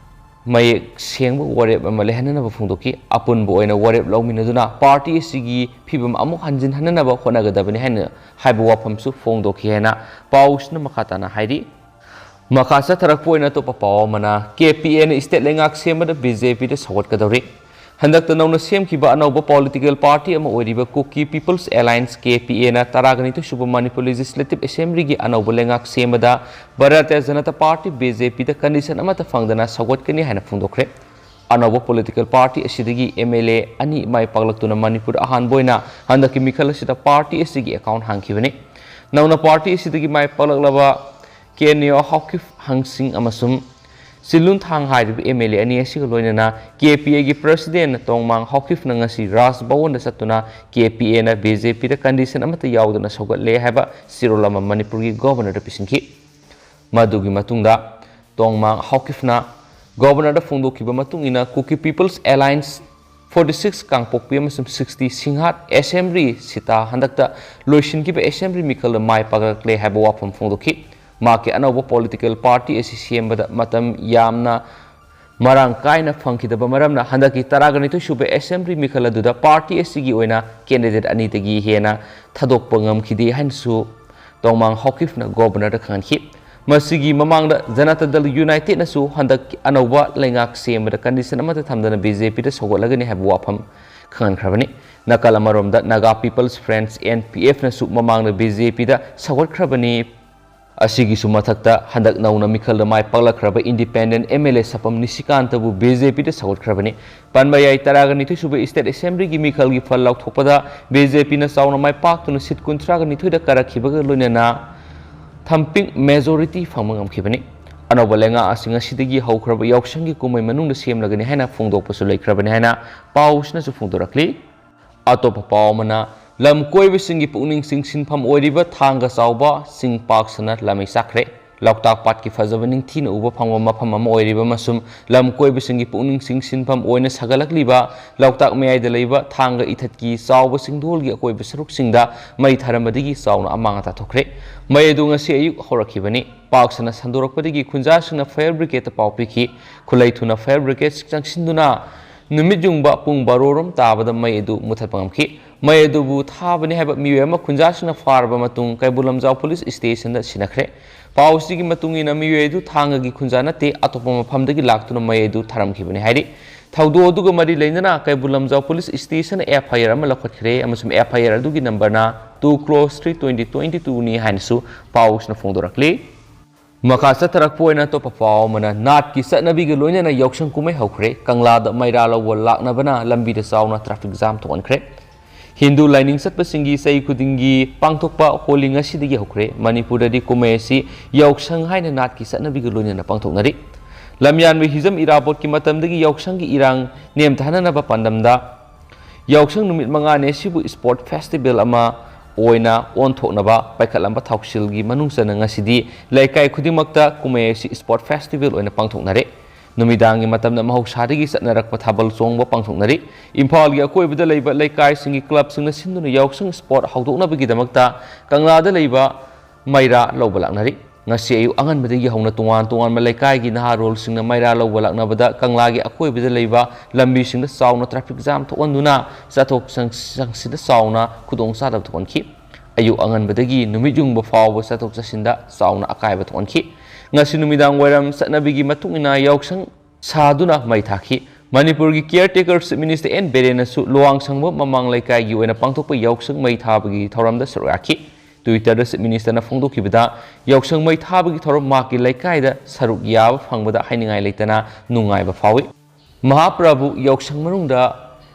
ꯃꯌꯦꯛ ꯁꯦꯡꯕ ꯋꯥꯔꯦꯞ ꯑꯃ ꯂꯩꯍꯟꯅꯅꯕ ꯐꯣꯡꯗꯣꯛꯈꯤ꯫ ꯑꯄꯨꯟꯕ ꯑꯣꯏꯅ ꯋꯥꯔꯦꯞ ꯂꯧꯃꯤꯟꯅꯗꯨꯅ ꯄꯥꯔꯇꯤ ꯑꯁꯤꯒꯤ ꯐꯤꯕꯝ ꯑꯃꯨꯛ ꯍꯟꯖꯤꯟꯍꯟꯅꯅꯕ ꯍꯣꯠꯅꯒꯗꯕꯅꯤ ꯍꯥꯏꯅ ꯍꯥꯏꯕ ꯋꯥꯐꯝꯁꯨ ꯐꯣꯡꯗꯣꯛꯈꯤ ꯍꯥꯏꯅ ꯄꯥꯎꯁꯤꯅ ꯃꯈꯥ ꯇꯥꯅ ꯍꯥꯏꯔꯤ꯫ ꯃꯈꯥ ꯆꯠꯊꯔꯛꯄ ꯑꯣꯏꯅ ꯑꯇꯣꯞꯄ ꯄꯥꯎ ꯑꯃꯅ, ꯀꯦ ꯄꯤ ꯑꯦꯅ ꯁ꯭ꯇꯦꯠ ꯂꯩꯉꯥꯛ ꯁꯦꯝꯕꯗ ꯕꯤ ꯖꯦ ꯄꯤꯗ ꯁꯧꯒꯠꯀꯗꯧꯔꯤ꯫ ꯍꯟꯗꯛꯇ ꯅꯧꯅ ꯁꯦꯝꯈꯤꯕ ꯑꯅꯧꯕ ꯄꯣꯂꯤꯇꯤꯀꯦꯜ ꯄꯥꯔꯇꯤ ꯑꯃ ꯑꯣꯏꯔꯤꯕ ꯀꯨꯀꯤ ꯄꯤꯄꯜꯁ ꯑꯦꯂꯥꯏꯟꯁ, ꯀꯦ ꯄꯤ ꯑꯦꯅ ꯇꯔꯥꯒ ꯅꯤꯊꯣꯏ ꯁꯨꯕ ꯃꯅꯤꯄꯨꯔ ꯂꯦꯖꯤꯁꯂꯦꯇꯤꯚ ꯑꯦꯁꯦꯝꯕ꯭ꯂꯤꯒꯤ ꯑꯅꯧꯕ ꯂꯩꯉꯥꯛ ꯁꯦꯝꯕꯗ Bharatiya Janata party, B J ꯄꯤꯗ ꯀꯟꯗꯤꯁꯟ ꯑꯃꯠꯇ ꯐꯪꯗꯅ ꯁꯧꯒꯠꯀꯅꯤ ꯍꯥꯏꯅ ꯐꯣꯡꯗꯣꯛꯈ꯭ꯔꯦ꯫ ꯑꯅꯧꯕ ꯄꯣꯂꯤꯇꯤꯀꯦꯜ ꯄꯥꯔꯇꯤ ꯑꯁꯤꯗꯒꯤ ꯑꯦꯝ ꯑꯦꯜ ꯑꯦ ꯑꯅꯤ ꯃꯥꯏ ꯄꯥꯛꯂꯛꯇꯨꯅ ꯃꯅꯤꯄꯨꯔꯗ ꯑꯍꯥꯟꯕ ꯑꯣꯏꯅ ꯍꯟꯗꯛꯀꯤ ꯃꯤꯈꯜ ꯑꯁꯤꯗ ꯄꯥꯔꯇꯤ ꯑꯁꯤꯒꯤ ꯑꯦꯀꯥꯎꯟꯠ ꯍꯥꯡꯈꯤꯕꯅꯤ꯫ ꯅꯧꯅ ꯄꯥꯔꯇꯤ ꯑꯁꯤꯗꯒꯤ ꯃꯥꯏ ꯄꯥꯛꯂꯛꯂꯕ ꯀꯦ ꯅꯤꯌꯣ ꯍꯥꯎꯀꯤꯞ ꯍꯪꯁꯤꯡ ꯑꯃꯁꯨꯡ ꯁꯤꯜꯂꯨꯟ ꯊꯥꯡ ꯍꯥꯏꯔꯤꯕ ꯑꯦꯝ ꯑꯦꯜ ꯑꯦ ꯑꯅꯤ ꯑꯁꯤꯒ ꯂꯣꯏꯅꯅ ꯀꯦ ꯄꯤ ꯑꯦꯒꯤ ꯄ꯭ꯔꯁꯤꯗꯦꯟ ꯇꯣꯡꯃꯥꯡ ꯍꯥꯎꯀꯤꯐꯅ ꯉꯁꯤ ꯔꯥꯖ ꯚꯋꯟꯗ ꯆꯠꯇꯨꯅ ꯀꯦ ꯄꯤ ꯑꯦꯅ ꯕꯤ ꯖꯦ ꯄꯤꯗ ꯀꯟꯗꯤꯁꯟ ꯑꯃꯠꯇ ꯌꯥꯎꯗꯅ ꯁꯧꯒꯠꯂꯦ ꯍꯥꯏꯕ ꯆꯦꯔꯣꯜ ꯑꯃ ꯃꯅꯤꯄꯨꯔꯒꯤ ꯒꯣꯚꯔꯅꯔꯗ ꯄꯤꯁꯤꯟꯈꯤ꯫ ꯃꯗꯨꯒꯤ ꯃꯇꯨꯡꯗ ꯇꯣꯡꯃꯥꯡ ꯍꯥꯎꯀꯤꯐꯅ ꯒꯣꯚꯔꯅꯔꯗ ꯐꯣꯡꯗꯣꯛꯈꯤꯕ ꯃꯇꯨꯡ ꯏꯟꯅ ꯀꯨꯀꯤ ꯄꯤꯄꯜꯁ ꯑꯦꯂꯥꯏꯟꯁ ꯐꯣꯔꯇꯤ ꯁꯤꯛꯁ ꯀꯥꯡꯄꯣꯛꯄꯤ ꯑꯃꯁꯨꯡ ꯁꯤꯛꯁꯇꯤ ꯁꯤꯡꯍꯥꯠ ꯑꯦꯁꯦꯝꯕ꯭ꯂꯤ ꯁꯤꯇꯥ ꯍꯟꯗꯛꯇ ꯂꯣꯏꯁꯤꯟꯈꯤꯕ ꯑꯦꯁꯦꯝꯕ꯭ꯂꯤ ꯃꯤꯈꯜꯗ ꯃꯥꯏ ꯄꯥꯛꯂꯛꯂꯦ ꯍꯥꯏꯕ ꯋꯥꯐꯝ ꯐꯣꯡꯗꯣꯛꯈꯤ꯫ ꯃꯍꯥꯛꯀꯤ ꯑꯅꯧꯕ ꯄꯣꯂꯤꯇꯤꯀꯦꯜ ꯄꯥꯔꯇꯤ ꯑꯁꯤ ꯁꯦꯝꯕꯗ ꯃꯇꯝ ꯌꯥꯝꯅ ꯃꯔꯥꯡ ꯀꯥꯏꯅ ꯐꯪꯈꯤꯗꯕ ꯃꯔꯝꯅ ꯍꯟꯗꯛꯀꯤ ꯇꯔꯥꯒ ꯅꯤꯊꯣꯏ ꯁꯨꯕ ꯑꯦꯁꯦꯝꯕ꯭ꯂꯤ ꯃꯤꯈꯜ ꯑꯗꯨꯗ ꯄꯥꯔꯇꯤ ꯑꯁꯤꯒꯤ ꯑꯣꯏꯅ ꯀꯦꯟꯗꯤꯗꯦꯠ ꯑꯅꯤꯗꯒꯤ ꯍꯦꯟꯅ ꯊꯥꯗꯣꯛꯄ ꯉꯝꯈꯤꯗꯦ ꯍꯥꯏꯅꯁꯨ ꯇꯣꯡꯃꯥꯡ ꯍꯥꯎꯀꯤꯐꯅ ꯒꯣꯚꯔꯅꯔꯗ ꯈꯪꯍꯟꯈꯤ꯫ ꯃꯁꯤꯒꯤ ꯃꯃꯥꯡꯗ ꯖꯅꯇꯥ ꯗꯜ ꯌꯨꯅꯥꯏꯇꯦꯗꯅꯁꯨ ꯍꯟꯗꯛ ꯑꯅꯧꯕ ꯂꯩꯉꯥꯛ ꯁꯦꯝꯕꯗ ꯀꯟꯗꯤꯁꯟ ꯑꯃꯠꯇ ꯊꯝꯗꯅ ꯕꯤ ꯖꯦ ꯄꯤꯗ ꯁꯧꯒꯠꯂꯒꯅꯤ ꯍꯥꯏꯕ ꯋꯥꯐꯝ ꯈꯪꯍꯟꯈ꯭ꯔꯕꯅꯤ꯫ ꯅꯥꯀꯜ ꯑꯃꯔꯣꯝꯗ Naga people's front, N P ꯑꯦꯐꯅꯁꯨ ꯃꯃꯥꯡꯗ ꯕꯤ ꯖꯦ ꯄꯤꯗ ꯁꯧꯒꯠꯈ꯭ꯔꯕꯅꯤ꯫ ꯑꯁꯤꯒꯤꯁꯨ ꯃꯊꯛꯇ ꯍꯟꯗꯛ ꯅꯧꯅ ꯃꯤꯈꯜꯗ ꯃꯥꯏ ꯄꯥꯛꯂꯛꯈ꯭ꯔꯕ independent M L A Sapam ꯅꯤꯁꯤꯀꯥꯟꯇꯕꯨ ꯕꯤ ꯖꯦ ꯄꯤꯗ ꯁꯧꯒꯠꯈ꯭ꯔꯕꯅꯤ꯫ ꯄꯟꯕ ꯌꯥꯏ, ꯇꯔꯥꯒ ꯅꯤꯊꯣꯏ ꯁꯨꯕ ꯏꯁꯇꯦꯠ ꯑꯦꯁꯦꯝꯕ꯭ꯂꯤꯒꯤ ꯃꯤꯈꯜꯒꯤ ꯐꯜ ꯂꯥꯎꯊꯣꯛꯄꯗ ꯕꯤ ꯖꯦ ꯄꯤꯅ ꯆꯥꯎꯅ ꯃꯥꯏ ꯄꯥꯛꯇꯨꯅ ꯁꯤꯠ ꯀꯨꯟꯊ꯭ꯔꯥꯒ ꯅꯤꯊꯣꯏꯗ ꯀꯥꯔꯛꯈꯤꯕꯒ ꯂꯣꯏꯅꯅ ꯊꯝꯄꯤꯡ ꯃꯦꯖꯣꯔꯤꯇꯤ ꯐꯪꯕ ꯉꯝꯈꯤꯕꯅꯤ꯫ ꯑꯅꯧꯕ ꯂꯩꯉꯥꯛ ꯑꯁꯤ ꯉꯁꯤꯗꯒꯤ ꯍꯧꯈ꯭ꯔꯕ ꯌꯥꯎꯁꯪꯒꯤ ꯀꯨꯝꯍꯩ ꯃꯅꯨꯡꯗ ꯁꯦꯝꯂꯒꯅꯤ ꯍꯥꯏꯅ ꯐꯣꯡꯗꯣꯛꯄꯁꯨ ꯂꯩꯈ꯭ꯔꯕꯅꯤ ꯍꯥꯏꯅ ꯄꯥꯎꯁꯤꯅꯁꯨ ꯐꯣꯡꯗꯣꯔꯛꯂꯤ꯫ ꯑꯇꯣꯞꯄ ꯄꯥꯎ ꯑꯃꯅ, ꯂꯝ ꯀꯣꯏꯕꯁꯤꯡꯒꯤ ꯄꯨꯛꯅꯤꯡ ꯆꯤꯡꯁꯤꯟꯐꯝ ꯑꯣꯏꯔꯤꯕ ꯊꯥꯡꯒ ꯆꯥꯎꯕ ꯆꯤꯡ ꯄꯥꯛ ꯁꯟꯅ ꯂꯥꯃꯩ ꯆꯥꯛꯈ꯭ꯔꯦ꯫ ꯂꯣꯛꯇꯥꯛ ꯄꯥꯠꯀꯤ ꯐꯖꯕ ꯅꯤꯡꯊꯤꯅ ꯎꯕ ꯐꯪꯕ ꯃꯐꯝ ꯑꯃ ꯑꯣꯏꯔꯤꯕ ꯑꯃꯁꯨꯡ ꯂꯝ ꯀꯣꯏꯕꯁꯤꯡꯒꯤ ꯄꯨꯛꯅꯤꯡ ꯆꯤꯡꯁꯤꯟꯐꯝ ꯑꯣꯏꯅ ꯁꯥꯒꯠꯂꯛꯂꯤꯕ ꯂꯣꯛꯇꯥꯛ ꯃꯌꯥꯏꯗ ꯂꯩꯕ ꯊꯥꯡꯒ ꯏꯊꯠꯀꯤ ꯆꯥꯎꯕ ꯆꯤꯡꯗꯣꯜꯒꯤ ꯑꯀꯣꯏꯕ ꯁꯔꯨꯛꯁꯤꯡꯗ ꯃꯩ ꯊꯥꯔꯝꯕꯗꯒꯤ ꯆꯥꯎꯅ ꯑꯃꯥꯡ ꯑꯇꯥ ꯊꯣꯛꯈ꯭ꯔꯦ꯫ ꯃꯩ ꯑꯗꯨ ꯉꯁꯤ ꯑꯌꯨꯛ ꯍꯧꯔꯛꯈꯤꯕꯅꯤ꯫ ꯄꯥꯛ ꯁꯟꯅ ꯁꯟꯗꯣꯔꯛꯄꯗꯒꯤ ꯈꯨꯟꯖꯥꯁꯤꯡꯅ ꯐꯥꯌꯔ ꯕ꯭ꯔꯤꯒꯦꯗꯇ ꯄꯥꯎ ꯄꯤꯈꯤ꯫ ꯈꯨꯠꯂꯩ ꯊꯨꯅ ꯐꯥꯌꯔ ꯕ꯭ꯔꯤꯒꯦꯗ ꯆꯪꯁꯤꯟꯗꯨꯅ ꯅꯨꯃꯤꯠ ꯌꯨꯡꯕ ꯄꯨꯡ ꯕꯥꯔꯣ ꯔꯣꯝ ꯇꯥꯕꯗ ꯃꯩ ꯑꯗꯨ ꯃꯨꯊꯠꯄ ꯉꯝꯈꯤ꯫ ꯃꯩ ꯑꯗꯨꯕꯨ ꯊꯥꯕꯅꯤ ꯍꯥꯏꯕ ꯃꯤꯑꯣꯏ ꯑꯃ ꯈꯨꯟꯖꯥꯁꯤꯡꯅ ꯐꯥꯔꯕ ꯃꯇꯨꯡ ꯀꯩꯕꯨꯜ ꯂꯝꯖꯥꯎ ꯄꯨꯂꯤꯁ ꯁ꯭ꯇꯦꯁꯟꯗ ꯁꯤꯟꯅꯈ꯭ꯔꯦ꯫ ꯄꯥꯎꯁꯤꯒꯤ ꯃꯇꯨꯡ ꯏꯟꯅ ꯃꯤꯑꯣꯏ ꯑꯗꯨ ꯊꯥꯡꯒꯒꯤ ꯈꯨꯟꯖꯥ ꯅꯠꯇꯦ, ꯑꯇꯣꯞꯄ ꯃꯐꯝꯗꯒꯤ ꯂꯥꯛꯇꯨꯅ ꯃꯩ ꯑꯗꯨ ꯊꯥꯔꯝꯈꯤꯕꯅꯤ ꯍꯥꯏꯔꯤ꯫ ꯊꯧꯗꯣꯛ ꯑꯗꯨꯒ ꯃꯔꯤ ꯂꯩꯅꯅ ꯀꯩꯕꯨꯜ ꯂꯝꯖꯥꯎ ꯄꯨꯂꯤꯁ ꯁ꯭ꯇꯦꯁꯟꯅ ꯑꯦꯐ ꯑꯥꯏ ꯑꯥꯔ ꯑꯃ ꯂꯧꯈꯠꯈ꯭ꯔꯦ ꯑꯃꯁꯨꯡ ꯑꯦꯐ ꯑꯥꯏ ꯑꯥꯔ ꯑꯗꯨꯒꯤ ꯅꯝꯕꯔꯅ two cross three twenty twenty two ꯅꯤ ꯍꯥꯏꯅꯁꯨ ꯄꯥꯎꯁꯤꯅ ꯐꯣꯡꯗꯣꯔꯛꯂꯤ꯫ ꯃꯈꯥ ꯆꯠꯊꯔꯛꯄ ꯑꯣꯏꯅ ꯑꯇꯣꯞꯄ ꯄꯥꯎ ꯑꯃꯅ, ꯅꯥꯠꯀꯤ ꯆꯠꯅꯕꯤꯒ ꯂꯣꯏꯅꯅ ꯌꯥꯎꯁꯪ ꯀꯨꯝꯍꯩ ꯍꯧꯈ꯭ꯔꯦ꯫ ꯀꯪꯂꯥꯗ ꯃꯩꯔꯥ ꯂꯧꯕ ꯂꯥꯛꯅꯕꯅ ꯂꯝꯕꯤꯗ ꯆꯥꯎꯅ ꯇ꯭ꯔꯥꯐꯤꯛ ꯖꯥꯝ ꯊꯣꯛꯍꯟꯈ꯭ꯔꯦ꯫ ꯍꯤꯟꯗꯨ ꯂꯥꯏꯅꯤꯡ ꯆꯠꯄꯁꯤꯡꯒꯤ ꯆꯍꯤ ꯈꯨꯗꯤꯡꯒꯤ ꯄꯥꯡꯊꯣꯛꯄ ꯍꯣꯂꯤ ꯉꯁꯤꯗꯒꯤ ꯍꯧꯈ꯭ꯔꯦ꯫ ꯃꯅꯤꯄꯨꯔꯗꯗꯤ ꯀꯨꯝꯍꯩ ꯑꯁꯤ ꯌꯥꯎꯁꯪ ꯍꯥꯏꯅ ꯅꯥꯠꯀꯤ ꯆꯠꯅꯕꯤꯒ ꯂꯣꯏꯅꯅ ꯄꯥꯡꯊꯣꯛꯅꯔꯤ꯫ ꯂꯝꯌꯥꯟꯕ ꯍꯤꯖꯝ ꯏꯔꯥꯕꯣꯠꯀꯤ ꯃꯇꯝꯗꯒꯤ ꯌꯥꯎꯁꯪꯒꯤ ꯏꯔꯥꯡ ꯅꯦꯝꯊꯅꯅꯕ ꯄꯥꯟꯗꯝꯗ ꯌꯥꯎꯁꯪ ꯅꯨꯃꯤꯠ ꯃꯉꯥꯅꯤ ꯑꯁꯤꯕꯨ ꯏꯁꯄꯣꯔꯠ ꯐꯦꯁꯇꯤꯚꯦꯜ ꯑꯃ ꯑꯣꯏꯅ ꯑꯣꯟꯊꯣꯛꯅꯕ ꯄꯥꯏꯈꯠꯂꯝꯕ ꯊꯧꯁꯤꯜꯒꯤ ꯃꯅꯨꯡ ꯆꯟꯅ ꯉꯁꯤꯗꯤ ꯂꯩꯀꯥꯏ ꯈꯨꯗꯤꯡꯃꯛꯇ ꯀꯨꯝꯍꯩ ꯑꯁꯤ ꯏꯁꯄꯣꯔꯠ ꯐꯦꯁꯇꯤꯚꯦꯜ ꯑꯣꯏꯅ ꯄꯥꯡꯊꯣꯛꯅꯔꯦ꯫ ꯅꯨꯃꯤꯗꯥꯡꯒꯤ ꯃꯇꯝꯗ ꯃꯍꯧꯁꯥꯗꯒꯤ ꯆꯠꯅꯔꯛꯄ ꯊꯥꯕꯜ ꯆꯣꯡꯕ ꯄꯥꯡꯊꯣꯛꯅꯔꯤ꯫ ꯏꯝꯐꯥꯜꯒꯤ ꯑꯀꯣꯏꯕꯗ ꯂꯩꯕ ꯂꯩꯀꯥꯏꯁꯤꯡꯒꯤ ꯀ꯭ꯂꯕꯁꯤꯡꯅ ꯁꯤꯟꯗꯨꯅ ꯌꯥꯎꯁꯪ ꯏꯁꯄꯣꯔꯠ ꯍꯧꯗꯣꯛꯅꯕꯒꯤꯗꯃꯛꯇ ꯀꯪꯂꯥꯗ ꯂꯩꯕ ꯃꯩꯔꯥ ꯂꯧꯕ ꯂꯥꯛꯅꯔꯤ꯫ ꯉꯁꯤ ꯑꯌꯨꯛ ꯑꯉꯟꯕꯗꯒꯤ ꯍꯧꯅ ꯇꯣꯉꯥꯟ ꯇꯣꯉꯥꯟꯕ ꯂꯩꯀꯥꯏꯒꯤ ꯅꯍꯥꯔꯣꯜꯁꯤꯡꯅ ꯃꯩꯔꯥ ꯂꯧꯕ ꯂꯥꯛꯅꯕꯗ ꯀꯪꯂꯥꯒꯤ ꯑꯀꯣꯏꯕꯗ ꯂꯩꯕ ꯂꯝꯕꯤꯁꯤꯡꯗ ꯆꯥꯎꯅ ꯇ꯭ꯔꯥꯐꯤꯛ ꯖꯥꯝ ꯊꯣꯛꯍꯟꯗꯨꯅ ꯆꯠꯊꯣꯛ ꯆꯪꯁꯤꯟꯗ ꯆꯥꯎꯅ ꯈꯨꯗꯣꯡꯆꯥꯗꯕ ꯊꯣꯛꯍꯟꯈꯤ꯫ ꯑꯌꯨꯛ ꯑꯉꯟꯕꯗꯒꯤ ꯅꯨꯃꯤꯠ ꯌꯨꯡꯕ ꯐꯥꯎꯕ ꯆꯠꯊꯣꯛ ꯆꯠꯁꯤꯟꯗ ꯆꯥꯎꯅ ꯑꯀꯥꯏꯕ ꯊꯣꯛꯍꯟꯈꯤ꯫ ꯉꯁꯤ ꯅꯨꯃꯤꯗꯥꯡ ꯋꯥꯏꯔꯝ ꯆꯠꯅꯕꯤꯒꯤ ꯃꯇꯨꯡ ꯏꯟꯅ ꯌꯥꯎꯁꯪ ꯁꯥꯗꯨꯅ ꯃꯩ ꯊꯥꯈꯤ꯫ ꯃꯅꯤꯄꯨꯔꯒꯤ ꯀꯤꯌꯔ ꯇꯦꯀꯔ ꯆꯤꯐ ꯃꯤꯅꯤꯁꯇꯔ ꯑꯦꯟ ꯕꯤꯔꯦꯟꯅꯁꯨ ꯂꯨꯋꯥꯡꯁꯪꯕꯝ ꯃꯃꯥꯡ ꯂꯩꯀꯥꯏꯒꯤ ꯑꯣꯏꯅ ꯄꯥꯡꯊꯣꯛꯄ ꯌꯥꯎꯁꯪ ꯃꯩ ꯊꯥꯕꯒꯤ ꯊꯧꯔꯝꯗ ꯁꯔꯨꯛ ꯌꯥꯈꯤ꯫ ꯇ꯭ꯋꯤꯇꯔꯗ ꯆꯤꯐ ꯃꯤꯅꯤꯁꯇꯔꯅ ꯐꯣꯡꯗꯣꯛꯈꯤꯕꯗ, ꯌꯥꯎꯁꯪ ꯃꯩ ꯊꯥꯕꯒꯤ ꯊꯧꯔꯝ ꯃꯍꯥꯛꯀꯤ ꯂꯩꯀꯥꯏꯗ ꯁꯔꯨꯛ ꯌꯥꯕ ꯐꯪꯕꯗ ꯍꯥꯏꯅꯤꯡꯉꯥꯏ ꯂꯩꯇꯅ ꯅꯨꯡꯉꯥꯏꯕ ꯐꯥꯎꯏ꯫ ꯃꯍꯥꯄ꯭ꯔꯚꯨ ꯌꯥꯎꯁꯪ ꯃꯅꯨꯡꯗ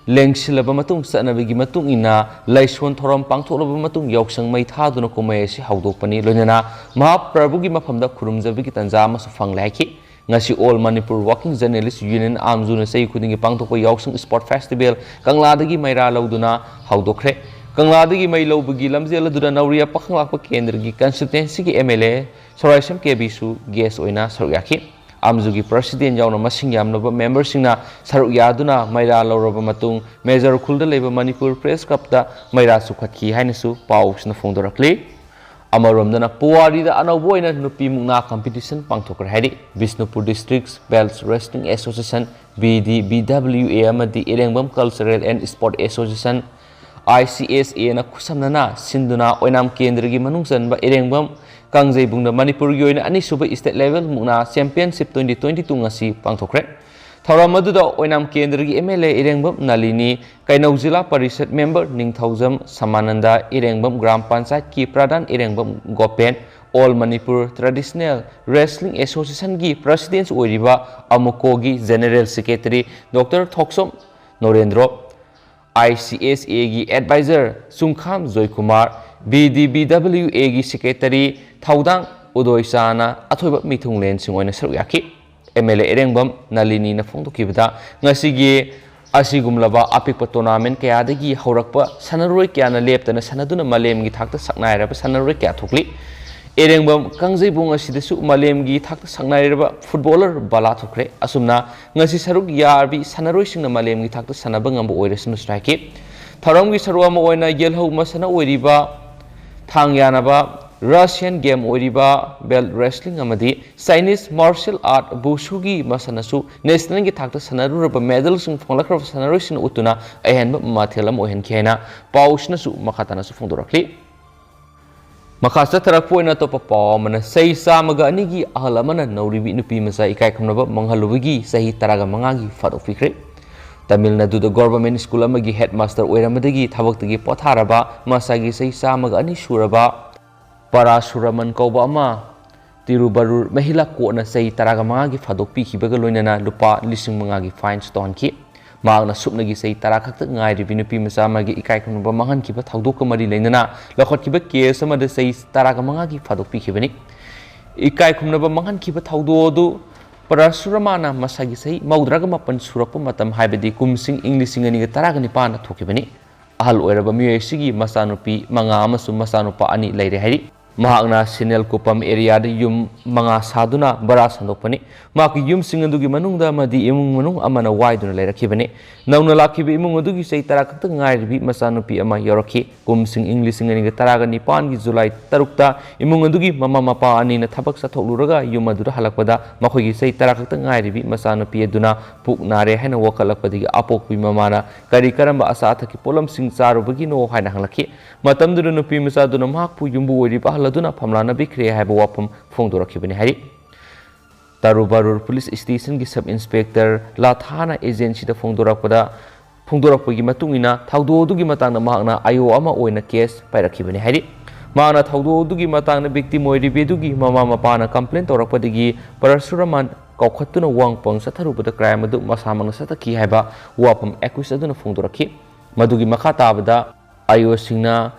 ꯂꯦꯡꯁꯤꯜꯂꯕ ꯃꯇꯨꯡ, ꯆꯠꯅꯕꯤꯒꯤ ꯃꯇꯨꯡ ꯏꯟꯅ ꯂꯥꯏꯁꯣꯟ ꯊꯧꯔꯝ ꯄꯥꯡꯊꯣꯛꯂꯕ ꯃꯇꯨꯡ ꯌꯥꯎꯁꯪ ꯃꯩ ꯊꯥꯗꯨꯅ ꯀꯨꯝꯍꯩ ꯑꯁꯤ ꯍꯧꯗꯣꯛꯄꯅꯤ꯫ ꯂꯣꯏꯅꯅ ꯃꯍꯥꯄ꯭ꯔꯚꯨꯒꯤ ꯃꯐꯝꯗ ꯈꯨꯔꯨꯝꯖꯕꯒꯤ ꯇꯥꯟꯖꯥ ꯑꯃꯁꯨ ꯐꯪꯂꯦ ꯍꯥꯏꯈꯤ꯫ ꯉꯁꯤ All Manipur Working Journalist Union, ꯑꯥꯝꯖꯨꯅ ꯆꯍꯤ ꯈꯨꯗꯤꯡꯒꯤ ꯄꯥꯡꯊꯣꯛꯄ ꯌꯥꯎꯁꯪ ꯏꯁꯄꯣꯔꯠ ꯐꯦꯁꯇꯤꯚꯦꯜ ꯀꯪꯂꯥꯗꯒꯤ ꯃꯩꯔꯥ ꯂꯧꯗꯨꯅ ꯍꯧꯗꯣꯛꯈ꯭ꯔꯦ꯫ ꯀꯪꯂꯥꯗꯒꯤ ꯃꯩ ꯂꯧꯕꯒꯤ ꯂꯝꯖꯦꯜ ꯑꯗꯨꯗ ꯅꯧꯔꯤꯌꯥ ꯄꯥꯈꯪꯂꯥꯛꯄ ꯀꯦꯟꯗ꯭ꯔꯒꯤ ꯀꯟꯁꯇꯤꯇ꯭ꯋꯦꯟꯁꯤꯒꯤ ꯑꯦꯝ ꯑꯦꯜ ꯑꯦ ꯁꯣꯔꯥꯏꯁꯝ ꯀꯦꯕꯤꯁꯨ ꯒꯦꯁ ꯑꯣꯏꯅ ꯁꯔꯨꯛ ꯌꯥꯈꯤ꯫ ꯑꯥꯝꯖꯨꯒꯤ ꯄ꯭ꯔꯁꯤꯗꯦꯟ ꯌꯥꯎꯅ ꯃꯁꯤꯡ ꯌꯥꯝꯂꯕ ꯃꯦꯝꯕꯔꯁꯤꯡꯅ ꯁꯔꯨꯛ ꯌꯥꯗꯨꯅ ꯃꯩꯔꯥ ꯂꯧꯔꯕ ꯃꯇꯨꯡ, ꯃꯦꯖꯔ ꯎꯈ꯭ꯔꯨꯜꯗ ꯂꯩꯕ ꯃꯅꯤꯄꯨꯔ ꯄ꯭ꯔꯦꯁ ꯀ꯭ꯂꯕꯇ ꯃꯩꯔꯥ ꯆꯨꯞꯈꯠꯈꯤ ꯍꯥꯏꯅꯁꯨ ꯄꯥꯎꯁꯤꯅ ꯐꯣꯡꯗꯣꯔꯛꯂꯤ꯫ ꯑꯃꯔꯣꯝꯗꯅ ꯄꯨꯋꯥꯔꯤꯗ ꯑꯅꯧꯕ ꯑꯣꯏꯅ ꯅꯨꯄꯤ ꯃꯨꯛꯅꯥ ꯀꯝꯄꯤꯇꯤꯁꯟ ꯄꯥꯡꯊꯣꯛꯈ꯭ꯔꯦ ꯍꯥꯏꯔꯤ꯫ Bishnupur district belt wrestling association, B D B W A, ꯑꯃꯗꯤ Irengbam cultural and sport association, I C S ꯑꯦꯅ ꯈꯨꯠꯁꯝꯅꯅ ꯁꯤꯟꯗꯨꯅ ꯑꯣꯏꯅꯥꯝ ꯀꯦꯟꯗ꯭ꯔꯒꯤ ꯃꯅꯨꯡ ꯆꯟꯕ ꯏꯔꯦꯡꯕꯝ ꯀꯥꯡꯖꯩꯕꯨꯡꯗ ꯃꯅꯤꯄꯨꯔꯒꯤ ꯑꯣꯏꯅ ꯑꯅꯤꯁꯨꯕ ꯏꯁꯇꯦꯠ ꯂꯦꯚꯦꯜ ꯃꯨꯛꯅꯥ ꯆꯦꯝꯄꯤꯌꯟꯁꯤꯞ ꯇ꯭ꯋꯦꯟꯇꯤ ꯇ꯭ꯋꯦꯟꯇꯤ ꯇꯨ ꯉꯁꯤ ꯄꯥꯡꯊꯣꯛꯈ꯭ꯔꯦ꯫ ꯊꯧꯔꯝ ꯑꯗꯨꯗ ꯑꯣꯏꯅꯥꯝ ꯀꯦꯟꯗ꯭ꯔꯒꯤ M L A Irengbam Nalini, Keinou zila parishad member Ningthoujam Samananda, Irengbam gram ꯄꯟꯆꯥꯌꯠꯀꯤ pradhan Irengbam Gopen, all Manipur traditional wrestling ꯑꯦꯁꯣꯁꯤꯌꯦꯁꯟꯒꯤ ꯄ꯭ꯔꯁꯤꯗꯦꯟꯁ ꯑꯣꯏꯔꯤꯕ ꯑꯃꯨꯀꯣꯒꯤ general secretary doctor Thokchom Norendro, I C S ꯑꯦꯒꯤ advisor Chungkham Joykumar, B D B W ꯑꯦꯒꯤ ꯁꯦꯀ꯭ꯔꯦꯇꯔꯤ ꯊꯧꯗꯥꯡ ꯎꯗꯣꯏꯆꯥꯅ ꯑꯊꯣꯏꯕ ꯃꯤꯊꯨꯡꯂꯦꯟꯁꯤꯡ ꯑꯣꯏꯅ ꯁꯔꯨꯛ ꯌꯥꯈꯤ꯫ ꯑꯦꯝ ꯑꯦꯜ ꯑꯦ ꯏꯔꯦꯡꯕꯝ ꯅꯂꯤꯅꯤꯅ ꯐꯣꯡꯗꯣꯛꯈꯤꯕꯗ, ꯉꯁꯤꯒꯤ ꯑꯁꯤꯒꯨꯝꯂꯕ ꯑꯄꯤꯛꯄ tournament ꯀꯌꯥꯗꯒꯤ ꯍꯧꯔꯛꯄ ꯁꯥꯟꯅꯔꯣꯏ ꯀꯌꯥꯅ ꯂꯦꯞꯇꯅ ꯁꯥꯟꯅꯗꯨꯅ ꯃꯥꯂꯦꯝꯒꯤ ꯊꯥꯛꯇ ꯁꯛꯅꯥꯏꯔꯕ ꯁꯥꯟꯅꯔꯣꯏ ꯀꯌꯥ ꯊꯣꯛꯂꯤ꯫ ꯏꯔꯦꯡꯕꯝ ꯀꯥꯡꯖꯩꯕꯨꯡ ꯑꯁꯤꯗꯁꯨ ꯃꯥꯂꯦꯝꯒꯤ ꯊꯥꯛꯇ ꯁꯛꯅꯥꯏꯔꯕ footballer ꯕꯂꯥ ꯊꯣꯛꯈ꯭ꯔꯦ꯫ ꯑꯁꯨꯝꯅ ꯉꯁꯤ ꯁꯔꯨꯛ ꯌꯥꯔꯕꯤ ꯁꯥꯟꯅꯔꯣꯏꯁꯤꯡꯅ ꯃꯥꯂꯦꯝꯒꯤ ꯊꯥꯛꯇ ꯁꯥꯟꯅꯕ ꯉꯝꯕ ꯑꯣꯏꯔꯁꯅꯨꯁꯨ ꯍꯥꯏꯈꯤ꯫ ꯊꯧꯔꯝꯒꯤ ꯁꯔꯨꯛ ꯑꯃ ꯑꯣꯏꯅ ꯌꯦꯜꯍꯧ ꯃꯁꯥꯟꯅ ꯑꯣꯏꯔꯤꯕ ꯊꯥꯡ ꯌꯥꯅꯕ Russian game ꯑꯣꯏꯔꯤꯕ belt wrestling ꯑꯃꯗꯤ Chinese martial art ꯕꯨꯁꯨꯒꯤ ꯃꯁꯥꯟꯅꯁꯨ nationalꯒꯤ ꯊꯥꯛꯇ ꯁꯥꯟꯅꯔꯨꯔꯕ medalꯁꯤꯡ ꯐꯪꯂꯛꯈ꯭ꯔꯕ ꯁꯥꯟꯅꯔꯣꯏꯁꯤꯡꯅ ꯎꯠꯇꯨꯅ ꯑꯍꯦꯟꯕ ꯃꯊꯦꯜ ꯑꯃ ꯑꯣꯏꯍꯟꯈꯤ ꯍꯥꯏꯅ ꯄꯥꯎꯁꯤꯅꯁꯨ ꯃꯈꯥ ꯇꯥꯅꯁꯨ ꯐꯣꯡꯗꯣꯔꯛꯂꯤ꯫ ꯃꯈꯥ ꯆꯠꯊꯔꯛꯄ ꯑꯣꯏꯅ ꯑꯇꯣꯞꯄ ꯄꯥꯎ ꯑꯃꯅ, ꯆꯍꯤ ꯆꯥꯝꯃꯒ ꯑꯅꯤꯒꯤ ꯑꯍꯜ ꯑꯃꯅ ꯅꯧꯔꯤꯕꯤ ꯅꯨꯄꯤ ꯃꯆꯥ ꯏꯀꯥꯏ ꯈꯨꯝꯅꯕ ꯃꯥꯡꯍꯜꯂꯨꯕꯒꯤ ꯆꯍꯤ ꯇꯔꯥꯒ ꯃꯉꯥꯒꯤ ꯐꯥꯗꯣꯛꯄꯤꯈ꯭ꯔꯦ꯫ ꯇꯥꯃꯤꯜ ꯅꯥꯗꯨꯗ government school ꯑꯃꯒꯤ headmaster ꯑꯣꯏꯔꯝꯕꯗꯒꯤ ꯊꯕꯛꯇꯒꯤ ꯄꯣꯊꯥꯔꯕ ꯃꯁꯥꯒꯤ ꯆꯍꯤ ꯆꯥꯝꯃꯒ ꯑꯅꯤ ꯁꯨꯔꯕ ꯄꯔꯥꯁꯨꯔꯃꯟ ꯀꯧꯕ ꯑꯃ ꯇꯤꯔꯨꯕꯔꯨꯔ ꯃꯍꯤꯂꯥ ꯀꯣꯔꯠꯅ ꯆꯍꯤ ꯇꯔꯥꯒ ꯃꯉꯥꯒꯤ ꯐꯥꯗꯣꯛꯄꯤꯈꯤꯕꯒ ꯂꯣꯏꯅꯅ ꯂꯨꯄꯥ ꯂꯤꯁꯤꯡ ꯃꯉꯥꯒꯤ fine ꯇꯧꯍꯟꯈꯤ꯫ ꯃꯍꯥꯛꯅ ꯁꯨꯞꯅꯒꯤ ꯆꯍꯤ ꯇꯔꯥ ꯈꯛꯇ ꯉꯥꯏꯔꯤꯕꯤ ꯅꯨꯄꯤ ꯃꯆꯥ ꯑꯃꯒꯤ ꯏꯀꯥꯏ ꯈꯨꯝꯅꯕ ꯃꯥꯡꯍꯟꯈꯤꯕ ꯊꯧꯗꯣꯛꯀ ꯃꯔꯤ ꯂꯩꯅꯅ ꯂꯧꯈꯠꯈꯤꯕ case ꯑꯃꯗ ꯆꯍꯤ ꯇꯔꯥꯒ ꯃꯉꯥꯒꯤ ꯐꯥꯗꯣꯛꯄꯤꯈꯤꯕꯅꯤ꯫ ꯏꯀꯥꯏ ꯈꯨꯝꯅꯕ ꯃꯥꯡꯍꯟꯈꯤꯕ ꯊꯧꯗꯣꯛ ꯑꯗꯨ ꯄꯔꯥꯁꯨꯔꯃꯥꯅ ꯃꯁꯥꯒꯤ ꯆꯍꯤ ꯃꯧꯗ꯭ꯔꯥꯒ ꯃꯥꯄꯟ ꯁꯨꯔꯛꯄ ꯃꯇꯝ, ꯍꯥꯏꯕꯗꯤ ꯀꯨꯝꯁꯤꯡ ꯏꯪ ꯂꯤꯁꯤꯡ ꯑꯅꯤꯒ ꯇꯔꯥꯒ ꯅꯤꯄꯥꯟꯗ ꯊꯣꯛꯈꯤꯕꯅꯤ꯫ ꯑꯍꯜ ꯑꯣꯏꯔꯕ ꯃꯤꯑꯣꯏ ꯑꯁꯤꯒꯤ ꯃꯆꯥꯅꯨꯄꯤ ꯃꯉꯥ ꯑꯃꯁꯨꯡ ꯃꯆꯥꯅꯨꯄꯥ ꯑꯅꯤ ꯂꯩꯔꯦ ꯍꯥꯏꯔꯤ꯫ ꯃꯍꯥꯛꯅ ꯁꯤꯅꯦꯜ ꯀꯨꯄꯝ areaꯗ ꯌꯨꯝ ꯃꯉꯥ ꯁꯥꯗꯨꯅ ꯚꯔꯥ ꯁꯟꯗꯣꯛꯄꯅꯤ꯫ ꯃꯍꯥꯛꯀꯤ ꯌꯨꯝꯁꯤꯡ ꯑꯗꯨꯒꯤ ꯃꯅꯨꯡꯗ ꯑꯃꯗꯤ ꯏꯃꯨꯡ ꯃꯅꯨꯡ ꯑꯃꯅ ꯋꯥꯏꯗꯨꯅ ꯂꯩꯔꯛꯈꯤꯕꯅꯤ꯫ ꯅꯧꯅ ꯂꯥꯛꯈꯤꯕ ꯏꯃꯨꯡ ꯑꯗꯨꯒꯤ ꯆꯍꯤ ꯇꯔꯥ ꯈꯛꯇ ꯉꯥꯏꯔꯤꯕꯤ ꯃꯆꯥꯅꯨꯄꯤ ꯑꯃ ꯌꯥꯎꯔꯛꯈꯤ꯫ ꯀꯨꯝꯁꯤꯡ ꯏꯪ ꯂꯤꯁꯤꯡ ꯑꯅꯤꯒ ꯇꯔꯥꯒ ꯅꯤꯄꯥꯟꯒꯤ ꯖꯨꯂꯥꯏ ꯇꯔꯨꯛꯇ ꯏꯃꯨꯡ ꯑꯗꯨꯒꯤ ꯃꯃꯥ ꯃꯄꯥ ꯑꯅꯤꯅ ꯊꯕꯛ ꯆꯠꯊꯣꯛꯂꯨꯔꯒ ꯌꯨꯝ ꯑꯗꯨꯗ ꯍꯜꯂꯛꯄꯗ ꯃꯈꯣꯏꯒꯤ ꯆꯍꯤ ꯇꯔꯥ ꯈꯛꯇ ꯉꯥꯏꯔꯤꯕꯤ ꯃꯆꯥꯅꯨꯄꯤ ꯑꯗꯨꯅ ꯄꯨꯛ ꯅꯥꯔꯦ ꯍꯥꯏꯅ ꯋꯥꯀꯠꯂꯛꯄꯗꯒꯤ ꯑꯄꯣꯛꯄꯤ ꯃꯃꯥꯅ "ꯀꯔꯤ ꯀꯔꯝꯕ ꯑꯆꯥ ꯑꯊꯛꯀꯤ ꯄꯣꯠꯂꯝꯁꯤꯡ ꯆꯥꯔꯨꯕꯒꯤꯅꯣ?" ꯍꯥꯏꯅ ꯍꯪꯂꯛꯈꯤ꯫ ꯃꯇꯝꯗꯨꯗ ꯅꯨꯄꯤ ꯃꯆꯥꯗꯨꯅ ꯃꯍꯥꯛꯄꯨ ꯌꯨꯝꯕꯨ ꯑꯣꯏꯔꯤꯕ ꯑꯍꯜ ꯑꯗꯨꯅ ꯐꯝꯂꯥꯅ ꯄꯤꯈ꯭ꯔꯦ ꯍꯥꯏꯕ ꯋꯥꯐꯝ ꯐꯣꯡꯗꯣꯔꯛꯈꯤꯕꯅꯤ ꯍꯥꯏꯔꯤ꯫ ꯇꯔꯨꯕꯥꯔꯨꯔ police stationꯒꯤ sub inspector ꯂꯥꯊꯥꯅ agencyꯗ ꯐꯣꯡꯗꯣꯔꯛꯄꯗ, ꯐꯣꯡꯗꯣꯔꯛꯄꯒꯤ ꯃꯇꯨꯡ ꯏꯟꯅ ꯊꯧꯗꯣꯛ ꯑꯗꯨꯒꯤ ꯃꯇꯥꯡꯗ ꯃꯍꯥꯛꯅ ꯑꯥꯏ ꯑꯣ ꯑꯃ ꯑꯣꯏꯅ case ꯄꯥꯏꯔꯛꯈꯤꯕꯅꯤ ꯍꯥꯏꯔꯤ꯫ ꯃꯍꯥꯛꯅ ꯊꯧꯗꯣꯛ ꯑꯗꯨꯒꯤ ꯃꯇꯥꯡꯗ victim ꯑꯣꯏꯔꯤꯕꯤ ꯑꯗꯨꯒꯤ ꯃꯃꯥ ꯃꯄꯥꯅ complain ꯇꯧꯔꯛꯄꯗꯒꯤ ꯄꯔꯁꯨꯔꯥꯃꯥꯟ ꯀꯥꯎꯈꯠꯇꯨꯅ ꯋꯥꯡ ꯄꯥꯡ ꯆꯠꯊꯔꯨꯕꯗ crime ꯑꯗꯨ ꯃꯁꯥꯃꯛꯅ ꯆꯠꯊꯈꯤ ꯍꯥꯏꯕ ꯋꯥꯐꯝ accused ꯑꯗꯨꯅ ꯐꯣꯡꯗꯣꯔꯛꯈꯤ꯫ ꯃꯗꯨꯒꯤ ꯃꯈꯥ ꯇꯥꯕꯗ ꯑꯥꯏ ꯑꯣꯁꯤꯡꯅ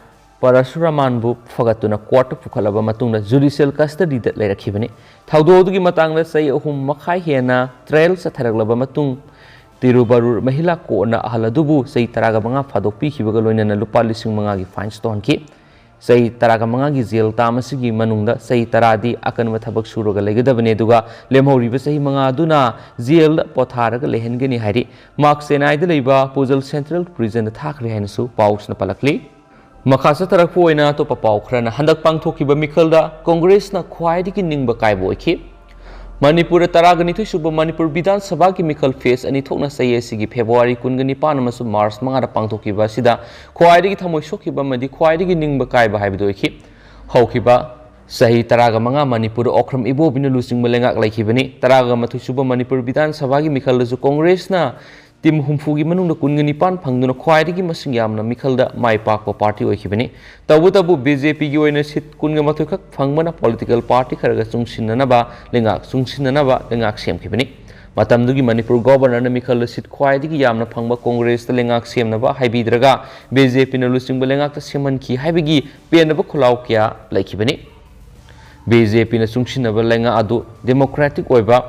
ꯄꯔꯁꯨꯔꯥꯃꯥꯟꯕꯨ ꯐꯒꯠꯇꯨꯅ ꯀꯣꯔꯠꯇ ꯄꯨꯈꯠꯂꯕ ꯃꯇꯨꯡꯗ ꯖꯨꯗꯤꯁꯤꯌꯦꯜ ꯀꯁꯇꯗꯤꯗ ꯂꯩꯔꯛꯈꯤꯕꯅꯤ꯫ ꯊꯧꯗꯣꯛ ꯑꯗꯨꯒꯤ ꯃꯇꯥꯡꯗ ꯆꯍꯤ ꯑꯍꯨꯝ ꯃꯈꯥꯏ ꯍꯦꯟꯅ ꯇ꯭ꯔꯥꯌꯦꯜ ꯆꯠꯊꯔꯛꯂꯕ ꯃꯇꯨꯡ ꯇꯤꯔꯨꯕꯔꯨꯔ ꯃꯍꯤꯂꯥ ꯀꯣꯔꯠꯅ ꯑꯍꯜ ꯑꯗꯨꯕꯨ ꯆꯍꯤ ꯇꯔꯥꯒ ꯃꯉꯥ ꯐꯥꯗꯣꯛ ꯄꯤꯈꯤꯕꯒ ꯂꯣꯏꯅꯅ ꯂꯨꯄꯥ ꯂꯤꯁꯤꯡ ꯃꯉꯥꯒꯤ ꯐꯥꯏꯟꯁ ꯇꯧꯍꯟꯈꯤ꯫ ꯆꯍꯤ ꯇꯔꯥꯒ ꯃꯉꯥꯒꯤ ꯖꯦꯜ ꯇꯥꯝ ꯑꯁꯤꯒꯤ ꯃꯅꯨꯡꯗ ꯆꯍꯤ ꯇꯔꯥꯗꯤ ꯑꯀꯟꯕ ꯊꯕꯛ ꯁꯨꯔꯒ ꯂꯩꯒꯗꯕꯅꯤ, ꯑꯗꯨꯒ ꯂꯦꯝꯍꯧꯔꯤꯕ ꯆꯍꯤ ꯃꯉꯥ ꯑꯗꯨꯅ ꯖꯦꯜꯗ ꯄꯣꯊꯥꯔꯒ ꯂꯩꯍꯟꯒꯅꯤ ꯍꯥꯏꯔꯤ꯫ ꯃꯍꯥꯛ ꯆꯦꯟꯅꯥꯏꯗ ꯂꯩꯕ ꯄꯨꯖꯜ ꯁꯦꯟꯇ꯭ꯔꯦꯜ ꯄ꯭ꯔꯤꯖꯟꯗ ꯊꯥꯈ꯭ꯔꯦ ꯍꯥꯏꯅꯁꯨ ꯄꯥꯎꯁꯤꯅ ꯄꯜꯂꯛꯂꯤ꯫ ꯃꯈꯥ ꯆꯠꯊꯔꯛꯄ ꯑꯣꯏꯅ ꯑꯇꯣꯞꯄ ꯄꯥꯎ ꯈꯔꯅ, ꯍꯟꯗꯛ ꯄꯥꯡꯊꯣꯛꯈꯤꯕ ꯃꯤꯈꯜꯗ ꯀꯣꯡꯒ꯭ꯔꯦꯁꯅ ꯈ꯭ꯋꯥꯏꯗꯒꯤ ꯅꯤꯡꯕ ꯀꯥꯏꯕ ꯑꯣꯏꯈꯤ꯫ ꯃꯅꯤꯄꯨꯔꯗ ꯇꯔꯥꯒ ꯅꯤꯊꯣꯏ ꯁꯨꯕ ꯃꯅꯤꯄꯨꯔ ꯕꯤꯙꯥꯟ ꯁꯚꯥꯒꯤ ꯃꯤꯈꯜ ꯐꯦꯁ ꯑꯅꯤ ꯊꯣꯛꯅ ꯆꯍꯤ ꯑꯁꯤꯒꯤ ꯐꯦꯕ꯭ꯔꯨꯋꯥꯔꯤ ꯀꯨꯟꯒ ꯅꯤꯄꯥꯟ ꯑꯃꯁꯨꯡ ꯃꯥꯔꯆ ꯃꯉꯥꯗ ꯄꯥꯡꯊꯣꯛꯈꯤꯕ ꯑꯁꯤꯗ ꯈ꯭ꯋꯥꯏꯗꯒꯤ ꯊꯃꯣꯏ ꯁꯣꯛꯈꯤꯕ ꯑꯃꯗꯤ ꯈ꯭ꯋꯥꯏꯗꯒꯤ ꯅꯤꯡꯕ ꯀꯥꯏꯕ ꯍꯥꯏꯕꯗꯨ ꯑꯣꯏꯈꯤ꯫ ꯍꯧꯈꯤꯕ ꯆꯍꯤ ꯇꯔꯥꯒ ꯃꯉꯥ ꯃꯅꯤꯄꯨꯔꯗ ꯑꯣꯀ꯭ꯔꯝ ꯏꯕꯣꯕꯤꯅ ꯂꯨꯆꯤꯡꯕ ꯂꯩꯉꯥꯛ ꯂꯩꯈꯤꯕꯅꯤ꯫ ꯇꯔꯥꯒ ꯃꯥꯊꯣꯏ ꯁꯨꯕ ꯃꯅꯤꯄꯨꯔ ꯕꯤꯙꯥꯟ ꯁꯚꯥꯒꯤ ꯃꯤꯈꯜꯗꯁꯨ ꯀꯣꯡꯒ꯭ꯔꯦꯁꯅ ꯇꯤꯝ ꯍꯨꯝꯐꯨꯒꯤ ꯃꯅꯨꯡꯗ ꯀꯨꯟꯒ ꯅꯤꯄꯥꯟ ꯐꯪꯗꯨꯅ ꯈ꯭ꯋꯥꯏꯗꯒꯤ ꯃꯁꯤꯡ ꯌꯥꯝꯅ ꯃꯤꯈꯜꯗ ꯃꯥꯏ ꯄꯥꯛꯄ ꯄꯥꯔꯇꯤ ꯑꯣꯏꯈꯤꯕꯅꯤ꯫ ꯇꯧꯕꯇꯕꯨ ꯕꯤ ꯖꯦ ꯄꯤꯒꯤ ꯑꯣꯏꯅ ꯁꯤꯠ ꯀꯨꯟꯒ ꯃꯥꯊꯣꯏ ꯈꯛ ꯐꯪꯕꯅ ꯄꯣꯂꯤꯇꯤꯀꯦꯜ ꯄꯥꯔꯇꯤ ꯈꯔꯒ ꯆꯨꯡꯁꯤꯟꯅꯅꯕ ꯂꯩꯉꯥꯛ ꯆꯨꯡꯁꯤꯟꯅꯅꯕ ꯂꯩꯉꯥꯛ ꯁꯦꯝꯈꯤꯕꯅꯤ꯫ ꯃꯇꯝꯗꯨꯒꯤ ꯃꯅꯤꯄꯨꯔ ꯒꯣꯕꯔꯅꯔꯅ ꯃꯤꯈꯜꯗ ꯁꯤꯠ ꯈ꯭ꯋꯥꯏꯗꯒꯤ ꯌꯥꯝꯅ ꯐꯪꯕ ꯀꯣꯡꯒ꯭ꯔꯦꯁꯇ ꯂꯩꯉꯥꯛ ꯁꯦꯝꯅꯕ ꯍꯥꯏꯕꯤꯗ꯭ꯔꯒ ꯕꯤ ꯖꯦ ꯄꯤꯅ ꯂꯨꯆꯤꯡꯕ ꯂꯩꯉꯥꯛꯇ ꯁꯦꯝꯍꯟꯈꯤ ꯍꯥꯏꯕꯒꯤ ꯄꯦꯟꯗꯕ ꯈꯨꯜꯂꯥꯎ ꯀꯌꯥ ꯂꯩꯈꯤꯕꯅꯤ꯫ ꯕꯤ ꯖꯦ ꯄꯤꯅ ꯆꯨꯡꯁꯤꯟꯅꯕ ꯂꯩꯉꯥꯛ ꯑꯗꯨ ꯗꯦꯃꯣꯀ꯭ꯔꯦꯇꯤꯛ ꯑꯣꯏꯕ,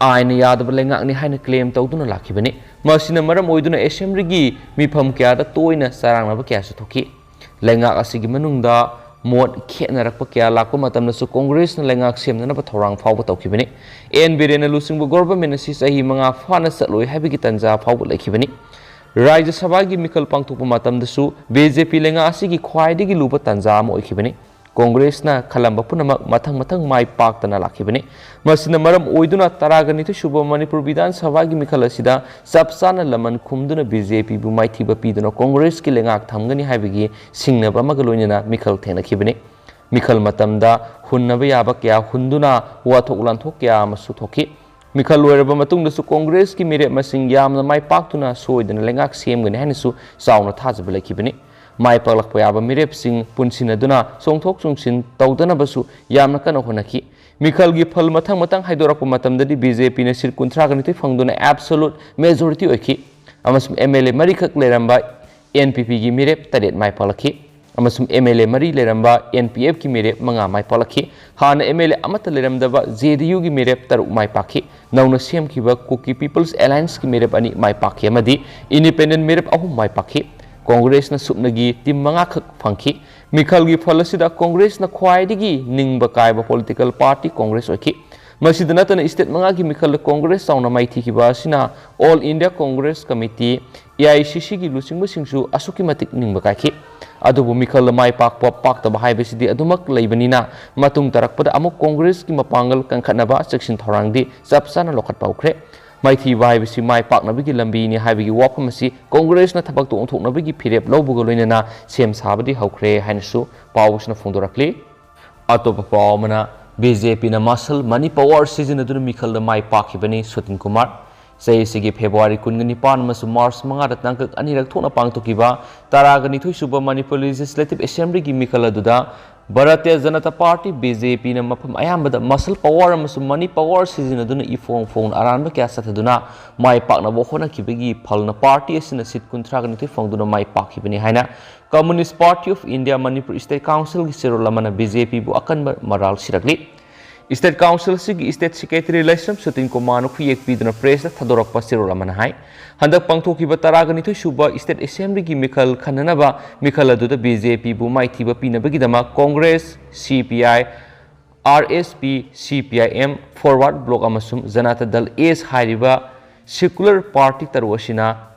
ꯑꯥꯏꯟꯅ ꯌꯥꯗꯕ ꯂꯩꯉꯥꯛꯅꯤ ꯍꯥꯏꯅ ꯀ꯭ꯂꯦꯝ ꯇꯧꯗꯨꯅ ꯂꯥꯛꯈꯤꯕꯅꯤ꯫ ꯃꯁꯤꯅ ꯃꯔꯝ ꯑꯣꯏꯗꯨꯅ ꯑꯦꯁꯦꯝꯕ꯭ꯂꯤꯒꯤ ꯃꯤꯐꯝ ꯀꯌꯥꯗ ꯇꯣꯏꯅ ꯆꯔꯥꯡꯅꯕ ꯀꯌꯥꯁꯨ ꯊꯣꯛꯈꯤ꯫ ꯂꯩꯉꯥꯛ ꯑꯁꯤꯒꯤ ꯃꯅꯨꯡꯗ ꯃꯣꯠ ꯈꯦꯠꯅꯔꯛꯄ ꯀꯌꯥ ꯂꯥꯛꯄ ꯃꯇꯝꯗꯁꯨ ꯀꯣꯡꯒ꯭ꯔꯦꯁꯅ ꯂꯩꯉꯥꯛ ꯁꯦꯝꯅꯅꯕ ꯊꯧꯔꯥꯡ ꯐꯥꯎꯕ ꯇꯧꯈꯤꯕꯅꯤ꯫ ꯑꯦꯟ ꯕꯤꯔꯦꯟꯅ ꯂꯨꯆꯤꯡꯕ ꯒꯣꯚꯔꯟꯃꯦꯟ ꯑꯁꯤ ꯆꯍꯤ ꯃꯉꯥ ꯐꯥꯅ ꯆꯠꯂꯣꯏ ꯍꯥꯏꯕꯒꯤ ꯇꯥꯟꯖꯥ ꯐꯥꯎꯕ ꯂꯩꯈꯤꯕꯅꯤ꯫ ꯔꯥꯖ꯭ꯌ ꯁꯚꯥꯒꯤ ꯃꯤꯈꯜ ꯄꯥꯡꯊꯣꯛꯄ ꯃꯇꯝꯗꯁꯨ ꯕꯤ ꯖꯦ ꯄꯤ ꯂꯩꯉꯥꯛ ꯑꯁꯤꯒꯤ ꯈ꯭ꯋꯥꯏꯗꯒꯤ ꯂꯨꯕ ꯇꯥꯟꯖꯥ ꯑꯃ ꯑꯣꯏꯈꯤꯕꯅꯤ꯫ ꯀꯣꯡꯒ꯭ꯔꯦꯁꯅ ꯈꯜꯂꯝꯕ ꯄꯨꯝꯅꯃꯛ ꯃꯊꯪ ꯃꯊꯪ ꯃꯥꯏ ꯄꯥꯛꯇꯅ ꯂꯥꯛꯈꯤꯕꯅꯤ꯫ ꯃꯁꯤꯅ ꯃꯔꯝ ꯑꯣꯏꯗꯨꯅ ꯇꯔꯥꯒ ꯅꯤꯊꯣꯏ ꯁꯨꯕ ꯃꯅꯤꯄꯨꯔ ꯕꯤꯙꯥꯟ ꯁꯚꯥꯒꯤ ꯃꯤꯈꯜ ꯑꯁꯤꯗ ꯆꯞ ꯆꯥꯅ ꯂꯃꯟ ꯈꯨꯝꯗꯨꯅ ꯕꯤ ꯖꯦ ꯄꯤꯕꯨ ꯃꯥꯏꯊꯤꯕ ꯄꯤꯗꯨꯅ ꯀꯣꯡꯒ꯭ꯔꯦꯁꯀꯤ ꯂꯩꯉꯥꯛ ꯊꯝꯒꯅꯤ ꯍꯥꯏꯕꯒꯤ ꯁꯤꯡꯅꯕ ꯑꯃꯒ ꯂꯣꯏꯅꯅ ꯃꯤꯈꯜ ꯊꯦꯡꯅꯈꯤꯕꯅꯤ꯫ ꯃꯤꯈꯜ ꯃꯇꯝꯗ ꯍꯨꯟꯅꯕ ꯌꯥꯕ ꯀꯌꯥ ꯍꯨꯟꯗꯨꯅ ꯋꯥꯊꯣꯛ ꯂꯥꯟꯊꯣꯛ ꯀꯌꯥ ꯑꯃꯁꯨ ꯊꯣꯛꯈꯤ꯫ ꯃꯤꯈꯜ ꯂꯣꯏꯔꯕ ꯃꯇꯨꯡꯗꯁꯨ ꯀꯣꯡꯒ꯭ꯔꯦꯁꯀꯤ ꯃꯤꯔꯦꯞ ꯃꯁꯤꯡ ꯌꯥꯝꯅ ꯃꯥꯏ ꯄꯥꯛꯇꯨꯅ ꯁꯣꯏꯗꯅ ꯂꯩꯉꯥꯛ ꯁꯦꯝꯒꯅꯤ ꯍꯥꯏꯅꯁꯨ ꯆꯥꯎꯅ ꯊꯥꯖꯕ ꯂꯩꯈꯤꯕꯅꯤ꯫ ꯃꯥꯏ ꯄꯥꯛꯂꯛꯄ ꯌꯥꯕ ꯃꯤꯔꯦꯞꯁꯤꯡ ꯄꯨꯟꯁꯤꯟꯅꯗꯨꯅ ꯆꯣꯡꯊꯣꯛ ꯆꯣꯡꯁꯤꯟ ꯇꯧꯗꯅꯕꯁꯨ ꯌꯥꯝꯅ ꯀꯟꯅ ꯍꯣꯠꯅꯈꯤ꯫ ꯃꯤꯈꯜꯒꯤ ꯐꯜ ꯃꯊꯪ ꯃꯊꯪ ꯍꯥꯏꯗꯣꯔꯛꯄ ꯃꯇꯝꯗꯗꯤ ꯕꯤ ꯖꯦ ꯄꯤꯅ ꯁꯤꯠ ꯀꯨꯟꯊ꯭ꯔꯥꯒ ꯅꯤꯊꯣꯏ ꯐꯪꯗꯨꯅ ꯑꯦꯕꯁꯣꯂꯨꯠ ꯃꯦꯖꯣꯔꯤꯇꯤ ꯑꯣꯏꯈꯤ ꯑꯃꯁꯨꯡ ꯑꯦꯝ ꯑꯦꯜ ꯑꯦ ꯃꯔꯤꯈꯛ ꯂꯩꯔꯝꯕ ꯑꯦꯟ ꯄꯤ ꯄꯤꯒꯤ ꯃꯤꯔꯦꯞ ꯇꯔꯦꯠ ꯃꯥꯏ ꯄꯥꯛꯂꯛꯈꯤ꯫ ꯑꯃꯁꯨꯡ MLA ꯃꯔꯤ ꯂꯩꯔꯝꯕ NPFꯀꯤ ꯃꯤꯔꯦꯞ ꯃꯉꯥ ꯃꯥꯏ ꯄꯥꯛꯂꯛꯈꯤ꯫ ꯍꯥꯟꯅ MLA ꯑꯃꯠꯇ ꯂꯩꯔꯝꯗꯕ JDUꯒꯤ ꯃꯤꯔꯦꯞ ꯇꯔꯨꯛ ꯃꯥꯏ ꯄꯥꯛꯈꯤ꯫ ꯅꯧꯅ ꯁꯦꯝꯈꯤꯕ Kuki People's Allianceꯀꯤ ꯃꯤꯔꯦꯞ ꯑꯅꯤ ꯃꯥꯏ ꯄꯥꯛꯈꯤ ꯑꯃꯗꯤ independent ꯃꯤꯔꯦꯞ ꯑꯍꯨꯝ ꯃꯥꯏ ꯄꯥꯛꯈꯤ꯫ ꯀꯣꯡꯒ꯭ꯔꯦꯁꯅ ꯁꯨꯞꯅꯒꯤ team ꯃꯉꯥꯈꯛ ꯐꯪꯈꯤ꯫ ꯃꯤꯈꯜꯒꯤ ꯐꯜ ꯑꯁꯤꯗ ꯀꯣꯡꯒ꯭ꯔꯦꯁꯅ ꯈ꯭ꯋꯥꯏꯗꯒꯤ ꯅꯤꯡꯕ ꯀꯥꯏꯕ political party ꯀꯣꯡꯒ꯭ꯔꯦꯁ ꯑꯣꯏꯈꯤ꯫ ꯃꯁꯤꯗ ꯅꯠꯇꯅ state ꯃꯉꯥꯒꯤ ꯃꯤꯈꯜꯗ ꯀꯣꯡꯒ꯭ꯔꯦꯁ ꯆꯥꯎꯅ ꯃꯥꯏꯊꯤꯈꯤꯕ ꯑꯁꯤꯅ All India Congress Committee, AICCꯒꯤ ꯂꯨꯆꯤꯡꯕꯁꯤꯡꯁꯨ ꯑꯁꯨꯛꯀꯤ ꯃꯇꯤꯛ ꯅꯤꯡꯕ ꯀꯥꯏꯈꯤ꯫ ꯑꯗꯨꯕꯨ ꯃꯤꯈꯜꯗ ꯃꯥꯏ ꯄꯥꯛꯄ ꯄꯥꯛꯇꯕ ꯍꯥꯏꯕꯁꯤꯗꯤ ꯑꯗꯨꯃꯛ ꯂꯩꯕꯅꯤꯅ, ꯃꯇꯨꯡ ꯇꯥꯔꯛꯄꯗ ꯑꯃꯨꯛ ꯀꯣꯡꯒ꯭ꯔꯦꯁꯀꯤ ꯃꯄꯥꯡꯒꯜ ꯀꯟꯈꯠꯅꯕ ꯆꯦꯛꯁꯤꯟ ꯊꯧꯔꯥꯡꯗꯤ ꯆꯞ ꯆꯥꯅ ꯂꯧꯈꯠꯄ ꯍꯧꯈ꯭ꯔꯦ꯫ ꯃꯥꯏꯊꯤꯕ ꯍꯥꯏꯕꯁꯤ ꯃꯥꯏ ꯄꯥꯛꯅꯕꯒꯤ ꯂꯝꯕꯤꯅꯤ ꯍꯥꯏꯕꯒꯤ ꯋꯥꯐꯝ ꯑꯁꯤ ꯀꯣꯡꯒ꯭ꯔꯦꯁꯅ ꯊꯕꯛꯇ ꯑꯣꯟꯊꯣꯛꯅꯕꯒꯤ ꯐꯤꯔꯦꯞ ꯂꯧꯕꯒ ꯂꯣꯏꯅꯅ ꯁꯦꯝ ꯁꯥꯕꯗꯤ ꯍꯧꯈ꯭ꯔꯦ ꯍꯥꯏꯅꯁꯨ ꯄꯥꯎ ꯑꯁꯤꯅ ꯐꯣꯡꯗꯣꯔꯛꯂꯤ꯫ ꯑꯇꯣꯞꯄ ꯄꯥꯎ ꯑꯃꯅ, BJPꯅ muscle money power ꯁꯤꯖꯤꯟꯅꯗꯨꯅ ꯃꯤꯈꯜꯗ ꯃꯥꯏ ꯄꯥꯛꯈꯤꯕꯅꯤ ꯁꯨꯇꯤꯟ ꯀꯨꯃꯥꯔ꯫ ꯆꯍꯤ ꯑꯁꯤꯒꯤ February ꯀꯨꯟꯒ ꯅꯤꯄꯥꯟ ꯑꯃꯁꯨꯡ March ꯃꯉꯥꯗ ꯇꯥꯡꯀꯛ ꯑꯅꯤꯔꯛ ꯊꯣꯛꯅ ꯄꯥꯡꯊꯣꯛꯈꯤꯕ ꯇꯔꯥꯒ ꯅꯤꯊꯣꯏ ꯁꯨꯕ Manipur Legislative Assemblyꯒꯤ ꯃꯤꯈꯜ ꯑꯗꯨꯗ Bharatiya Janata Party, BJPꯅ ꯃꯐꯝ ꯑꯌꯥꯝꯕꯗ muscle power ꯑꯃꯁꯨꯡ money power ꯁꯤꯖꯤꯟꯅꯗꯨꯅ ꯏꯐꯣꯡ ꯐꯣꯡꯅ ꯑꯔꯥꯟꯕ ꯀꯌꯥ ꯆꯠꯊꯗꯨꯅ ꯃꯥꯏ ꯄꯥꯛꯅꯕ ꯍꯣꯠꯅꯈꯤꯕꯒꯤ ꯐꯜꯅ party ꯑꯁꯤꯅ seat ꯀꯨꯟꯊ꯭ꯔꯥꯒ ꯅꯤꯊꯣꯏ ꯐꯪꯗꯨꯅ ꯃꯥꯏ ꯄꯥꯛꯈꯤꯕꯅꯤ ꯍꯥꯏꯅ Communist Party of India Manipur State Councilꯒꯤ ꯆꯦꯔꯣꯜ ꯑꯃꯅ BJPꯕꯨ ꯑꯀꯟꯕ ꯃꯔꯥꯜ ꯁꯤꯔꯛꯂꯤ꯫ State Council ꯑꯁꯤꯒꯤ State Secretary ꯂꯥꯏꯁ꯭ꯔꯝ ꯁꯨꯇꯤꯟ ꯀꯨꯃꯥꯔꯅ ꯈꯨꯌꯦꯛ ꯄꯤꯗꯨꯅ pressꯇ ꯊꯥꯗꯣꯔꯛꯄ ꯆꯦꯔꯣꯜ ꯑꯃꯅ ꯍꯥꯏ, ꯍꯟꯗꯛ ꯄꯥꯡꯊꯣꯛꯈꯤꯕ ꯇꯔꯥꯒ ꯅꯤꯊꯣꯏ ꯁꯨꯕ State Assemblyꯒꯤ ꯃꯤꯈꯜ ꯈꯟꯅꯅꯕ ꯃꯤꯈꯜ ꯑꯗꯨꯗ BJPꯕꯨ ꯃꯥꯏꯊꯤꯕ ꯄꯤꯅꯕꯒꯤꯗꯃꯛ Congress, CPI, RSP, CPIM, Forward Bloc ꯑꯃꯁꯨꯡ Janata Dal S ꯍꯥꯏꯔꯤꯕ secular party ꯇꯔꯨꯛ ꯑꯁꯤꯅ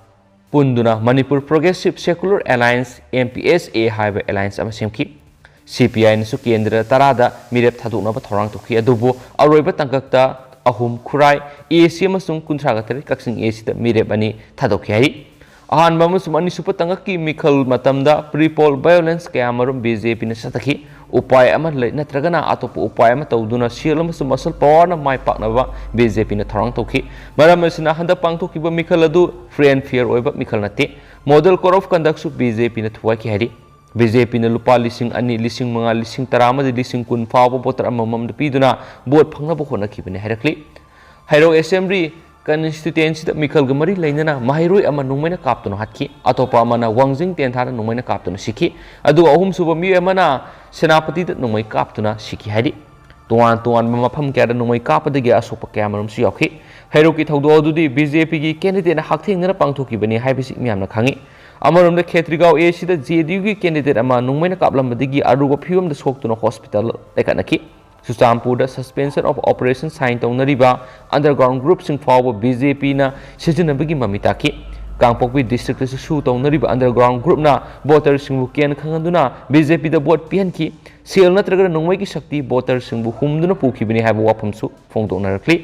ꯄꯨꯟꯗꯨꯅ Manipur Progressive Secular Alliance, MPSA ꯍꯥꯏꯕ alliance ꯑꯃ ꯁꯦꯝꯈꯤ꯫ CPIꯅꯁꯨ ꯀꯦꯟꯗ꯭ꯔ ꯇꯔꯥꯗ ꯃꯤꯔꯦꯞ ꯊꯥꯗꯣꯛꯅꯕ ꯊꯧꯔꯥꯡ ꯇꯧꯈꯤ, ꯑꯗꯨꯕꯨ ꯑꯔꯣꯏꯕ ꯇꯥꯡꯀꯛꯇ ꯑꯍꯨꯝ, ꯈꯨꯔꯥꯏ AC ꯑꯃꯁꯨꯡ ꯀꯨꯟꯊ꯭ꯔꯥꯒ ꯇꯔꯦꯠ ꯀꯛꯆꯤꯡ ACꯗ ꯃꯤꯔꯦꯞ ꯑꯅꯤ ꯊꯥꯗꯣꯛꯈꯤ ꯍꯥꯏꯔꯤ꯫ ꯑꯍꯥꯟꯕ ꯑꯃꯁꯨꯡ ꯑꯅꯤꯁꯨꯕ ꯇꯥꯡꯀꯛꯀꯤ ꯃꯤꯈꯜ ꯃꯇꯝꯗ pre-poll violence ꯀꯌꯥ ꯃꯔꯨꯝ BJPꯅ ꯆꯠꯊꯈꯤ꯫ ꯎꯄꯥꯏ ꯑꯃ ꯂꯩ-, ꯅꯠꯇ꯭ꯔꯒꯅ ꯑꯇꯣꯞꯄ ꯎꯄꯥꯏ ꯑꯃ ꯇꯧꯗꯨꯅ ꯁꯦꯜ ꯑꯃꯁꯨꯡ muscle powerꯅ ꯃꯥꯏ ꯄꯥꯛꯅꯕ BJPꯅ ꯊꯧꯔꯥꯡ ꯇꯧꯈꯤ꯫ ꯃꯔꯝ ꯑꯁꯤꯅ, ꯍꯟꯗꯛ ꯄꯥꯡꯊꯣꯛꯈꯤꯕ ꯃꯤꯈꯜ ꯑꯗꯨ free and fair ꯑꯣꯏꯕ ꯃꯤꯈꯜ ꯅꯠꯇꯦ꯫ Model Code of Conductꯁꯨ BJPꯅ ꯊꯨꯒꯥꯏꯈꯤ ꯍꯥꯏꯔꯤ꯫ BJPꯅ ꯂꯨꯄꯥ ꯂꯤꯁꯤꯡ ꯑꯅꯤ, ꯂꯤꯁꯤꯡ ꯃꯉꯥ, ꯂꯤꯁꯤꯡ ꯇꯔꯥ ꯑꯃꯗꯤ ꯂꯤꯁꯤꯡ ꯀꯨꯟ ꯐꯥꯎꯕ voter ꯑꯃꯃꯝꯗ ꯄꯤꯗꯨꯅ vote ꯐꯪꯅꯕ ꯍꯣꯠꯅꯈꯤꯕꯅꯤ ꯍꯥꯏꯔꯛꯂꯤ꯫ ꯍꯩꯔꯧ Assembly ꯀꯟꯁꯇꯤꯇ꯭ꯋꯦꯟꯁꯤꯗ ꯃꯤꯈꯜꯒ ꯃꯔꯤ ꯂꯩꯅꯅ ꯃꯍꯩꯔꯣꯏ ꯑꯃ ꯅꯣꯡꯃꯩꯅ ꯀꯥꯞꯇꯨꯅ ꯍꯥꯠꯈꯤ꯫ ꯑꯇꯣꯞꯄ ꯑꯃꯅ ꯋꯥꯡꯖꯤꯡ ꯇꯦꯟꯊꯥꯗ ꯅꯣꯡꯃꯩꯅ ꯀꯥꯞꯇꯨꯅ ꯁꯤꯈꯤ꯫ ꯑꯗꯨꯒ ꯑꯍꯨꯝꯁꯨꯕ ꯃꯤꯑꯣꯏ ꯑꯃꯅ ꯁꯦꯅꯥꯄꯇꯤꯗ ꯅꯣꯡꯃꯩ ꯀꯥꯞꯇꯨꯅ ꯁꯤꯈꯤ ꯍꯥꯏꯔꯤ꯫ ꯇꯣꯉꯥꯟ ꯇꯣꯉꯥꯟꯕ ꯃꯐꯝ ꯀꯌꯥꯗ ꯅꯣꯡꯃꯩ ꯀꯥꯞꯄꯗꯒꯤ ꯑꯁꯣꯛꯄ ꯀꯌꯥꯃꯔꯨꯝꯁꯨ ꯌꯥꯎꯈꯤ꯫ ꯍꯩꯔꯣꯛꯀꯤ ꯊꯧꯗꯣꯛ ꯑꯗꯨꯗꯤ ꯕꯤ ꯖꯦ ꯄꯤꯒꯤ ꯀꯦꯟꯗꯤꯗꯦꯠꯅ ꯍꯛꯊꯦꯡꯅꯅ ꯄꯥꯡꯊꯣꯛꯈꯤꯕꯅꯤ ꯍꯥꯏꯕꯁꯤ ꯃꯤꯌꯥꯝꯅ ꯈꯪꯏ꯫ ꯑꯃꯔꯣꯝꯗ ꯈꯦꯇ꯭ꯔꯤꯒꯥꯎ ꯑꯦ ꯁꯤꯗ ꯖꯦ ꯗꯤ ꯌꯨꯒꯤ ꯀꯦꯟꯗꯤꯗꯦꯠ ꯑꯃ ꯅꯣꯡꯃꯩꯅ ꯀꯥꯞꯂꯝꯕꯗꯒꯤ ꯑꯔꯨꯕ ꯐꯤꯕꯝꯗ ꯁꯣꯛꯇꯨꯅ ꯍꯣꯁꯄꯤꯇꯥꯜ ꯂꯩꯈꯠꯅꯈꯤ꯫ ꯆꯨꯔꯆꯥꯟꯄꯨꯔꯗ suspension of operation sign ꯇꯧꯅꯔꯤꯕ ꯑꯟꯗꯔꯒ꯭ꯔꯥꯎꯟ ꯒ꯭ꯔꯨꯞꯁꯤꯡ ꯐꯥꯎꯕ ꯕꯤ ꯖꯦ ꯄꯤꯅ ꯁꯤꯖꯤꯟꯅꯕꯒꯤ ꯃꯃꯤ ꯇꯥꯈꯤ꯫ ꯀꯥꯡꯄꯣꯛꯄꯤ ꯗꯤꯁꯇ꯭ꯔꯤꯛꯇꯁꯨ ꯁꯨ ꯇꯧꯅꯔꯤꯕ ꯑꯟꯗꯔꯒ꯭ꯔꯥꯎꯟ ꯒ꯭ꯔꯨꯞꯅ ꯚꯣꯇꯔꯁꯤꯡꯕꯨ ꯀꯦꯟ ꯈꯪꯍꯟꯗꯨꯅ ꯕꯤ ꯖꯦ ꯄꯤꯗ ꯚꯣꯠ ꯄꯤꯍꯟꯈꯤ꯫ ꯁꯦꯜ ꯅꯠꯇ꯭ꯔꯒꯅ ꯅꯣꯡꯃꯩꯒꯤ ꯁꯛꯇꯤ ꯚꯣꯇꯔꯁꯤꯡꯕꯨ ꯍꯨꯝꯗꯨꯅ ꯄꯨꯈꯤꯕꯅꯤ ꯍꯥꯏꯕ ꯋꯥꯐꯝꯁꯨ ꯐꯣꯡꯗꯣꯛꯅꯔꯛꯂꯤ꯫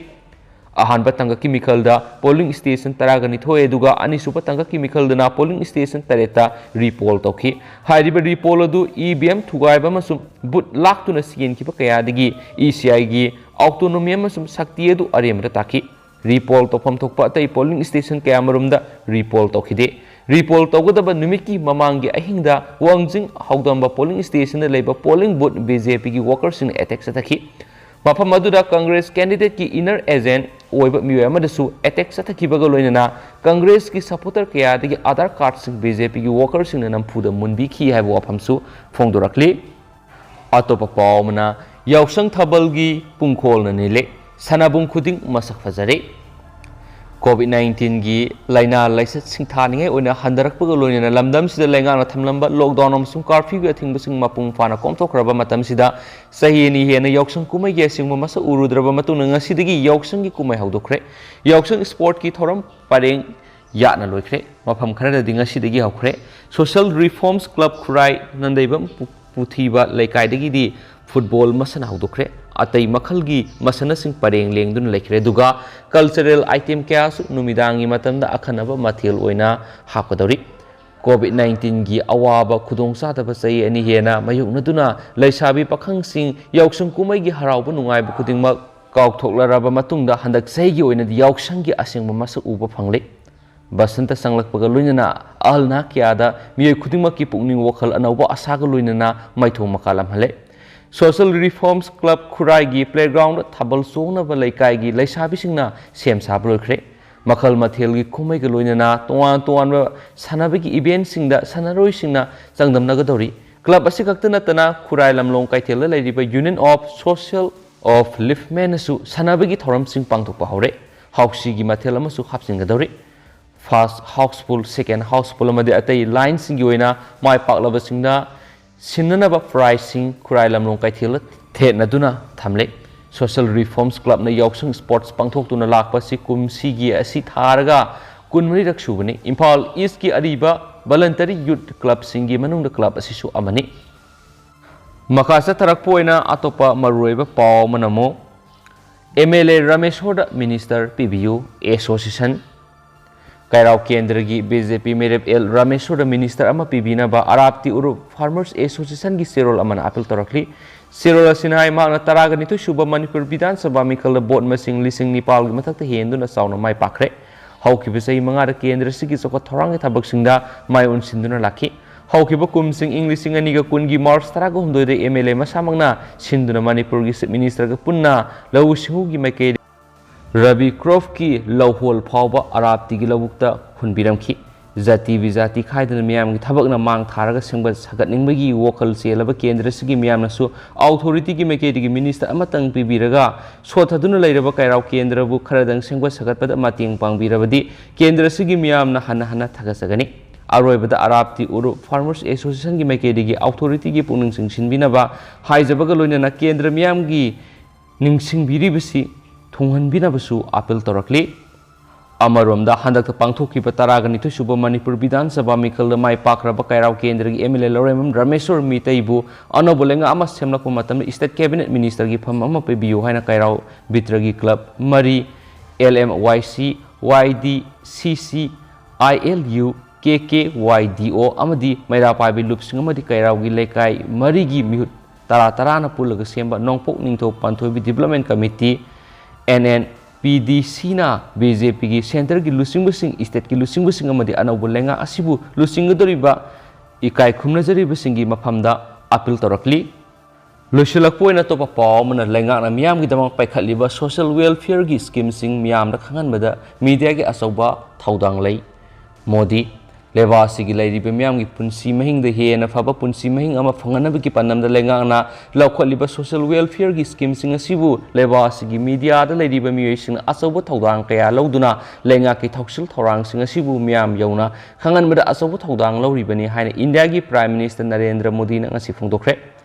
ꯑꯍꯥꯟꯕ ꯇꯥꯡꯀꯛꯀꯤ ꯃꯤꯈꯜꯗ ꯄꯣꯂꯤꯡ ꯁ꯭ꯇꯦꯁꯟ ꯇꯔꯥꯒ ꯅꯤꯊꯣꯏ, ꯑꯗꯨꯒ ꯑꯅꯤꯁꯨꯕ ꯇꯥꯡꯀꯛꯀꯤ ꯃꯤꯈꯜꯗꯅ ꯄꯣꯂꯤꯡ ꯁ꯭ꯇꯦꯁꯟ ꯇꯔꯦꯠꯇ ꯔꯤꯄꯣꯜ ꯇꯧꯈꯤ꯫ ꯍꯥꯏꯔꯤꯕ ꯔꯤꯄꯣꯜ ꯑꯗꯨ ꯏ ꯚꯤ ꯑꯦꯝ ꯊꯨꯒꯥꯏꯕ ꯑꯃꯁꯨꯡ ꯕꯨꯠ ꯂꯥꯛꯇꯨꯅ ꯆꯦꯟꯈꯤꯕ ꯀꯌꯥꯗꯒꯤ ꯏ ꯁꯤ ꯑꯥꯏꯒꯤ ꯑꯣꯇꯣꯅꯣꯃꯤ ꯑꯃꯁꯨꯡ ꯁꯛꯇꯤ ꯑꯗꯨ ꯑꯔꯦꯝꯕꯗ ꯇꯥꯈꯤ꯫ ꯔꯤꯄꯣꯜ ꯇꯧꯐꯝ ꯊꯣꯛꯄ ꯑꯇꯩ ꯄꯣꯂꯤꯡ ꯁ꯭ꯇꯦꯁꯟ ꯀꯌꯥꯃꯔꯨꯝꯗ ꯔꯤꯄꯣꯜ ꯇꯧꯈꯤꯗꯦ꯫ ꯔꯤꯄꯣꯜ ꯇꯧꯒꯗꯕ ꯅꯨꯃꯤꯠꯀꯤ ꯃꯃꯥꯡꯒꯤ ꯑꯍꯤꯡꯗ ꯋꯥꯡꯖꯤꯡ ꯍꯧꯗꯝꯕ ꯄꯣꯂꯤꯡ ꯁ꯭ꯇꯦꯁꯟꯗ ꯂꯩꯕ ꯄꯣꯂꯤꯡ ꯕꯨꯠ ꯕꯤ ꯖꯦ ꯄꯤꯒꯤ ꯋꯥꯀꯔꯁꯤꯡꯅ ꯑꯦꯇꯦꯛ ꯆꯠꯊꯈꯤ꯫ ꯃꯐꯝ ꯑꯗꯨꯗ ꯀꯪꯒ꯭ꯔꯦꯁ ꯀꯦꯟꯗꯤꯗꯦꯠꯀꯤ ꯏꯅꯔ ꯑꯦꯖꯦꯟꯠ ꯑꯣꯏꯕ ꯃꯤꯑꯣꯏ ꯑꯃꯗꯁꯨ ꯑꯦꯇꯦꯛ ꯆꯠꯊꯈꯤꯕꯒ ꯂꯣꯏꯅꯅ ꯀꯪꯒ꯭ꯔꯦꯁꯀꯤ ꯁꯄꯣꯔꯇꯔ ꯀꯌꯥꯗꯒꯤ ꯑꯥꯙꯥꯔ ꯀꯥꯔꯗꯁꯤꯡ ꯕꯤ ꯖꯦ ꯄꯤꯒꯤ ꯋꯥꯀꯔꯁꯤꯡꯅ ꯅꯝꯐꯨꯗ ꯃꯨꯟꯕꯤꯈꯤ ꯍꯥꯏꯕ ꯋꯥꯐꯝꯁꯨ ꯐꯣꯡꯗꯣꯔꯛꯂꯤ꯫ ꯑꯇꯣꯞꯄ ꯄꯥꯎ ꯑꯃꯅ, ꯌꯥꯎꯁꯪ ꯊꯥꯕꯜꯒꯤ ꯄꯨꯡꯈꯣꯜꯅ ꯅꯤꯜꯂꯦ, ꯁꯅꯥꯕꯨꯡ ꯈꯨꯗꯤꯡ ꯃꯁꯛ ꯐꯖꯔꯦ꯫ ꯀꯣꯚꯤꯗ ꯅꯥꯏꯟꯇꯤꯟꯒꯤ ꯂꯥꯏꯅꯥ ꯂꯥꯏꯆꯠ ꯁꯤꯡꯊꯥꯅꯤꯡꯉꯥꯏ ꯑꯣꯏꯅ ꯍꯟꯊꯔꯛꯄꯒ ꯂꯣꯏꯅꯅ ꯂꯝꯗꯝꯁꯤꯗ ꯂꯩꯉꯥꯛꯅ ꯊꯝꯂꯝꯕ ꯂꯣꯛꯗꯥꯎꯟ ꯑꯃꯁꯨꯡ ꯀꯥꯔꯐ꯭ꯌꯨꯒꯤ ꯑꯊꯤꯡꯕꯁꯤꯡ ꯃꯄꯨꯡ ꯐꯥꯅ ꯀꯣꯝꯊꯣꯛꯈ꯭ꯔꯕ ꯃꯇꯝꯁꯤꯗ, ꯆꯍꯤ ꯑꯅꯤ ꯍꯦꯟꯅ ꯌꯥꯎꯁꯪ ꯀꯨꯝꯍꯩꯒꯤ ꯑꯁꯦꯡꯕ ꯃꯁꯛ ꯎꯔꯨꯗ꯭ꯔꯕ ꯃꯇꯨꯡꯗ ꯉꯁꯤꯗꯒꯤ ꯌꯥꯎꯁꯪꯒꯤ ꯀꯨꯝꯍꯩ ꯍꯧꯗꯣꯛꯈ꯭ꯔꯦ꯫ ꯌꯥꯎꯁꯪ ꯁ꯭ꯄꯣꯔꯠꯀꯤ ꯊꯧꯔꯝ ꯄꯔꯦꯡ ꯌꯥꯠꯅ ꯂꯣꯏꯈ꯭ꯔꯦ꯫ ꯃꯐꯝ ꯈꯔꯗꯗꯤ ꯉꯁꯤꯗꯒꯤ ꯍꯧꯈ꯭ꯔꯦ꯫ ꯁꯣꯁꯦꯜ ꯔꯤꯐꯣꯔꯝꯁ ꯀ꯭ꯂꯕ ꯈꯨꯔꯥꯏ ꯅꯟꯗꯩꯕꯝ ꯄꯨ-, ꯄꯨꯊꯤꯕ ꯂꯩꯀꯥꯏꯗꯒꯤꯗꯤ ꯐꯨꯠꯕꯣꯜ ꯃꯁꯥꯟꯅ ꯍꯧꯗꯣꯛꯈ꯭ꯔꯦ꯫ ꯑꯇꯩ ꯃꯈꯜꯒꯤ ꯃꯁꯥꯟꯅꯁꯤꯡ ꯄꯔꯦꯡ ꯂꯦꯡꯗꯨꯅ ꯂꯩꯈ꯭ꯔꯦ꯫ ꯑꯗꯨꯒ ꯀꯜꯆꯔꯦꯜ ꯑꯥꯏꯇꯦꯝ ꯀꯌꯥꯁꯨ ꯅꯨꯃꯤꯗꯥꯡꯒꯤ ꯃꯇꯝꯗ ꯑꯈꯟꯅꯕ ꯃꯊꯦꯜ ꯑꯣꯏꯅ ꯍꯥꯞꯀꯗꯧꯔꯤ꯫ ꯀꯣꯚꯤꯗ ꯅꯥꯏꯟꯇꯤꯟꯒꯤ ꯑꯋꯥꯕ ꯈꯨꯗꯣꯡꯆꯥꯗꯕ ꯆꯍꯤ ꯑꯅꯤ ꯍꯦꯟꯅ ꯃꯥꯌꯣꯛꯅꯗꯨꯅ ꯂꯩꯁꯥꯕꯤ ꯄꯥꯈꯪꯁꯤꯡ ꯌꯥꯎꯁꯪ ꯀꯨꯝꯍꯩꯒꯤ ꯍꯔꯥꯎꯕ ꯅꯨꯡꯉꯥꯏꯕ ꯈꯨꯗꯤꯡꯃꯛ ꯀꯥꯎꯊꯣꯛꯂꯔꯕ ꯃꯇꯨꯡꯗ ꯍꯟꯗꯛ ꯆꯍꯤꯒꯤ ꯑꯣꯏꯅꯗꯤ ꯌꯥꯎꯁꯪꯒꯤ ꯑꯁꯦꯡꯕ ꯃꯁꯛ ꯎꯕ ꯐꯪꯂꯦ꯫ ꯕꯁꯟꯇ ꯆꯪꯂꯛꯄꯒ ꯂꯣꯏꯅꯅ ꯑꯍꯜ ꯅꯍꯥ ꯀꯌꯥꯗ ꯃꯤꯑꯣꯏ ꯈꯨꯗꯤꯡꯃꯛꯀꯤ ꯄꯨꯛꯅꯤꯡ ꯋꯥꯈꯜ ꯑꯅꯧꯕ ꯑꯁꯥꯒ ꯂꯣꯏꯅꯅ ꯃꯥꯏꯊꯣꯡ ꯃꯀꯥꯂꯝꯍꯜꯂꯦ꯫ Social Reforms Club ꯈꯨꯔꯥꯏꯒꯤ playground ꯊꯥꯕꯜ ꯆꯣꯡꯅꯕ ꯂꯩꯀꯥꯏꯒꯤ ꯂꯩꯁꯥꯕꯤꯁꯤꯡꯅ ꯁꯦꯝ ꯁꯥꯕ ꯂꯣꯏꯈ꯭ꯔꯦ꯫ ꯃꯈꯜ ꯃꯊꯦꯜꯒꯤ ꯀꯨꯝꯍꯩꯒ ꯂꯣꯏꯅꯅ ꯇꯣꯉꯥꯟ ꯇꯣꯉꯥꯟꯕ ꯁꯥꯟꯅꯕꯒꯤ eventꯁꯤꯡꯗ ꯁꯥꯟꯅꯔꯣꯏꯁꯤꯡꯅ ꯆꯥꯡꯗꯝꯅꯒꯗꯧꯔꯤ꯫ Club ꯑꯁꯤꯈꯛꯇ ꯅꯠꯇꯅ ꯈꯨꯔꯥꯏ ꯂꯝꯂꯣꯡ ꯀꯩꯊꯦꯜꯗ ꯂꯩꯔꯤꯕ Union of Social of Life ꯃꯦꯟꯅꯁꯨ ꯁꯥꯟꯅꯕꯒꯤ ꯊꯧꯔꯝꯁꯤꯡ ꯄꯥꯡꯊꯣꯛꯄ ꯍꯧꯔꯦ꯫ ꯍꯥꯎꯁꯤꯒꯤ ꯃꯊꯦꯜ ꯑꯃꯁꯨ ꯍꯥꯞꯆꯤꯟꯒꯗꯧꯔꯤ꯫ First houseful, second houseful ꯑꯃꯗꯤ ꯑꯇꯩ lineꯁꯤꯡꯒꯤ ꯑꯣꯏꯅ ꯃꯥꯏ ꯄꯥꯛꯂꯕꯁꯤꯡꯗ ꯁꯤꯟꯅꯅꯕ prizeꯁꯤꯡ ꯈꯨꯔꯥꯏ ꯂꯝꯂꯣꯡ ꯀꯩꯊꯦꯜꯗ ꯊꯦꯠꯅꯗꯨꯅ ꯊꯝꯂꯦ꯫ Social Reforms Clubꯅ ꯌꯥꯎꯁꯪ sports ꯄꯥꯡꯊꯣꯛꯇꯨꯅ ꯂꯥꯛꯄꯁꯤ ꯀꯨꯝꯁꯤꯒꯤ ꯑꯁꯤ ꯊꯥꯔꯒ ꯀꯨꯟꯃꯔꯤꯔꯛ ꯁꯨꯕꯅꯤ꯫ ꯏꯝꯐꯥꯜ Eastꯀꯤ ꯑꯔꯤꯕ voluntary youth clubꯁꯤꯡꯒꯤ ꯃꯅꯨꯡꯗ club ꯑꯁꯤꯁꯨ ꯑꯃꯅꯤ꯫ ꯃꯈꯥ ꯆꯠꯊꯔꯛꯄ ꯑꯣꯏꯅ ꯑꯇꯣꯞꯄ ꯃꯔꯨꯑꯣꯏꯕ ꯄꯥꯎ ꯑꯃꯅ ꯑꯃꯨꯛ MLA ꯔꯥꯃꯦꯁꯣꯔꯗ minister ꯄꯤꯕꯤꯌꯨ, association꯫ ꯀꯩꯔꯥꯎ ꯀꯦꯟꯗ꯭ꯔꯒꯤ BJP ꯃꯤꯔꯦꯞ ꯑꯦꯜ ꯔꯥꯃꯦꯁꯣꯔꯗ minister ꯑꯃ ꯄꯤꯕꯤꯅꯕ ꯑꯔꯥꯞꯇꯤ ꯎꯔꯨꯞ farmers associationꯒꯤ ꯆꯦꯔꯣꯜ ꯑꯃꯅ appeal ꯇꯧꯔꯛꯂꯤ꯫ ꯆꯦꯔꯣꯜ ꯑꯁꯤꯅ ꯍꯥꯏ, ꯃꯍꯥꯛꯅ ꯇꯔꯥꯒ ꯅꯤꯊꯣꯏ ꯁꯨꯕ ꯃꯅꯤꯄꯨꯔ ꯕꯤꯙꯥꯟ ꯁꯚꯥ ꯃꯤꯈꯜꯗ vote ꯃꯁꯤꯡ ꯂꯤꯁꯤꯡ ꯅꯤꯄꯥꯜꯒꯤ ꯃꯊꯛꯇ ꯍꯦꯟꯗꯨꯅ ꯆꯥꯎꯅ ꯃꯥꯏ ꯄꯥꯛꯈ꯭ꯔꯦ꯫ ꯍꯧꯈꯤꯕ ꯆꯍꯤ ꯃꯉꯥꯗ ꯀꯦꯟꯗ꯭ꯔ ꯑꯁꯤꯒꯤ ꯆꯥꯎꯈꯠ ꯊꯧꯔꯥꯡꯒꯤ ꯊꯕꯛꯁꯤꯡꯗ ꯃꯥꯏ ꯑꯣꯟꯁꯤꯟꯗꯨꯅ ꯂꯥꯛꯈꯤ꯫ ꯍꯧꯈꯤꯕ ꯀꯨꯝꯁꯤꯡ ꯏꯪ ꯂꯤꯁꯤꯡ ꯑꯅꯤꯒ ꯀꯨꯟꯒꯤ March ꯇꯔꯥꯒ ꯍꯨꯝꯗꯣꯏꯗ MLA ꯃꯁꯥꯃꯛꯅ ꯁꯤꯟꯗꯨꯅ ꯃꯅꯤꯄꯨꯔꯒꯤ Chief Ministerꯒ ꯄꯨꯟꯅ ꯂꯧꯎ ꯁꯤꯡꯎꯒꯤ ꯃꯥꯏꯀꯩ ꯔꯕꯤ cropeꯀꯤ ꯂꯧꯍꯣꯜ ꯐꯥꯎꯕ ꯑꯔꯥꯞꯇꯤꯒꯤ ꯂꯧꯕꯨꯛꯇ ꯍꯨꯟꯕꯤꯔꯝꯈꯤ꯫ ꯖꯥꯇꯤ ꯕꯤꯖꯥꯇꯤ ꯈꯥꯏꯗꯅ ꯃꯤꯌꯥꯝꯒꯤ ꯊꯕꯛꯅ ꯃꯥꯡ ꯊꯥꯔꯒ ꯁꯦꯝꯒꯠ ꯁꯥꯒꯠꯅꯤꯡꯕꯒꯤ ꯋꯥꯈꯜ ꯆꯦꯜꯂꯕ ꯀꯦꯟꯗ꯭ꯔ ꯑꯁꯤꯒꯤ ꯃꯤꯌꯥꯝꯅꯁꯨ authorityꯒꯤ ꯃꯥꯏꯀꯩꯗꯒꯤ minister ꯑꯃꯇꯪ ꯄꯤꯕꯤꯔꯒ ꯁꯣꯠꯊꯗꯨꯅ ꯂꯩꯔꯕ ꯀꯩꯔꯥꯎ ꯀꯦꯟꯗ꯭ꯔꯕꯨ ꯈꯔꯗꯪ ꯁꯦꯝꯒꯠ ꯁꯥꯒꯠꯄꯗ ꯃꯇꯦꯡ ꯄꯥꯡꯕꯤꯔꯕꯗꯤ ꯀꯦꯟꯗ꯭ꯔ ꯑꯁꯤꯒꯤ ꯃꯤꯌꯥꯝꯅ ꯍꯟꯅ ꯍꯟꯅ ꯊꯥꯒꯠꯆꯒꯅꯤ꯫ ꯑꯔꯣꯏꯕꯗ ꯑꯔꯥꯞꯇꯤ ꯎꯔꯨꯞ farmers associationꯒꯤ ꯃꯥꯏꯀꯩꯗꯒꯤ authorityꯒꯤ ꯄꯨꯛꯅꯤꯡ ꯆꯤꯡꯁꯤꯟꯕꯤꯅꯕ ꯍꯥꯏꯖꯕꯒ ꯂꯣꯏꯅꯅ ꯀꯦꯟꯗ꯭ꯔ ꯃꯤꯌꯥꯝꯒꯤ ꯅꯤꯡꯁꯤꯡꯕꯤꯔꯤꯕꯁꯤ ꯊꯨꯡꯍꯟꯕꯤꯅꯕꯁꯨ appeal ꯇꯧꯔꯛꯂꯤ꯫ ꯑꯃꯔꯣꯝꯗ ꯍꯟꯗꯛꯇ ꯄꯥꯡꯊꯣꯛꯈꯤꯕ ꯇꯔꯥꯒ ꯅꯤꯊꯣꯏ ꯁꯨꯕ ꯃꯅꯤꯄꯨꯔ ꯕꯤꯙꯥꯟ ꯁꯚꯥ ꯃꯤꯈꯜꯗ ꯃꯥꯏ ꯄꯥꯛꯈ꯭ꯔꯕ ꯀꯩꯔꯥꯎ ꯀꯦꯟꯗ꯭ꯔꯒꯤ MLA ꯂꯧꯔꯦꯝꯕꯝ ꯔꯥꯃꯦꯁꯣꯔ ꯃꯤꯇꯩꯕꯨ ꯑꯅꯧꯕ ꯂꯩꯉꯥꯛ ꯑꯃ ꯁꯦꯝꯂꯛꯄ ꯃꯇꯝꯗ state cabinet ministerꯒꯤ ꯐꯝ ꯑꯃ ꯄꯤꯕꯤꯌꯨ ꯍꯥꯏꯅ ꯀꯩꯔꯥꯎ ꯕꯤꯇ꯭ꯔꯒꯤ club ꯃꯔꯤ, LMYC, YDCC, ILU, KKYDO ꯑꯃꯗꯤ ꯃꯩꯔꯥ ꯄꯥꯏꯕꯤ ꯂꯨꯞꯁꯤꯡ ꯑꯃꯗꯤ ꯀꯩꯔꯥꯎꯒꯤ ꯂꯩꯀꯥꯏ ꯃꯔꯤꯒꯤ ꯃꯤꯍꯨꯠ ꯇꯔꯥ ꯇꯔꯥꯅ ꯄꯨꯜꯂꯒ ꯁꯦꯝꯕ ꯅꯣꯡꯄꯣꯛ ꯅꯤꯡꯊꯧ ꯄꯥꯟꯊꯣꯏꯕꯤ Development Committee, NNPDCꯅ BJPꯒꯤ centreꯒꯤ ꯂꯨꯆꯤꯡꯕꯁꯤꯡ, stateꯀꯤ ꯂꯨꯆꯤꯡꯕꯁꯤꯡ ꯑꯃꯗꯤ ꯑꯅꯧꯕ ꯂꯩꯉꯥꯛ ꯑꯁꯤꯕꯨ ꯂꯨꯆꯤꯡꯒꯗꯧꯔꯤꯕ ꯏꯀꯥꯏ ꯈꯨꯝꯅꯖꯔꯤꯕꯁꯤꯡꯒꯤ ꯃꯐꯝꯗ appeal ꯇꯧꯔꯛꯂꯤ꯫ ꯂꯣꯏꯁꯤꯜꯂꯛꯄ ꯑꯣꯏꯅ ꯑꯇꯣꯞꯄ ꯄꯥꯎ ꯑꯃꯅ, ꯂꯩꯉꯥꯛꯅ ꯃꯤꯌꯥꯝꯒꯤꯗꯃꯛ ꯄꯥꯏꯈꯠꯂꯤꯕ social welfareꯒꯤ schemeꯁꯤꯡ ꯃꯤꯌꯥꯝꯗ ꯈꯪꯍꯟꯕꯗ mediaꯒꯤ ꯑꯆꯧꯕ ꯊꯧꯗꯥꯡ ꯂꯩ꯫ ꯃꯣꯗꯤ, ꯂꯩꯕꯥꯛ ꯑꯁꯤꯒꯤ ꯂꯩꯔꯤꯕ ꯃꯤꯌꯥꯝꯒꯤ ꯄꯨꯟꯁꯤ ꯃꯍꯤꯡꯗ ꯍꯦꯟꯅ ꯐꯕ ꯄꯨꯟꯁꯤ ꯃꯍꯤꯡ ꯑꯃ ꯐꯪꯍꯟꯅꯕꯒꯤ ꯄꯥꯟꯗꯝꯗ ꯂꯩꯉꯥꯛꯅ ꯂꯧꯈꯠꯂꯤꯕ social welfareꯒꯤ schemeꯁꯤꯡ ꯑꯁꯤꯕꯨ ꯂꯩꯕꯥꯛ ꯑꯁꯤꯒꯤ mediaꯗ ꯂꯩꯔꯤꯕ ꯃꯤꯑꯣꯏꯁꯤꯡꯅ ꯑꯆꯧꯕ ꯊꯧꯗꯥꯡ ꯀꯌꯥ ꯂꯧꯗꯨꯅ ꯂꯩꯉꯥꯛꯀꯤ ꯊꯧꯁꯤꯜ ꯊꯧꯔꯥꯡꯁꯤꯡ ꯑꯁꯤꯕꯨ ꯃꯤꯌꯥꯝ ꯌꯧꯅ ꯈꯪꯍꯟꯕꯗ ꯑꯆꯧꯕ ꯊꯧꯗꯥꯡ ꯂꯧꯔꯤꯕꯅꯤ ꯍꯥꯏꯅ ꯏꯟꯗꯤꯌꯥꯒꯤ Prime Minister ꯅꯔꯦꯟꯗ꯭ꯔ ꯃꯣꯗꯤꯅ ꯉꯁꯤ ꯐꯣꯡꯗꯣꯛꯈ꯭ꯔꯦ꯫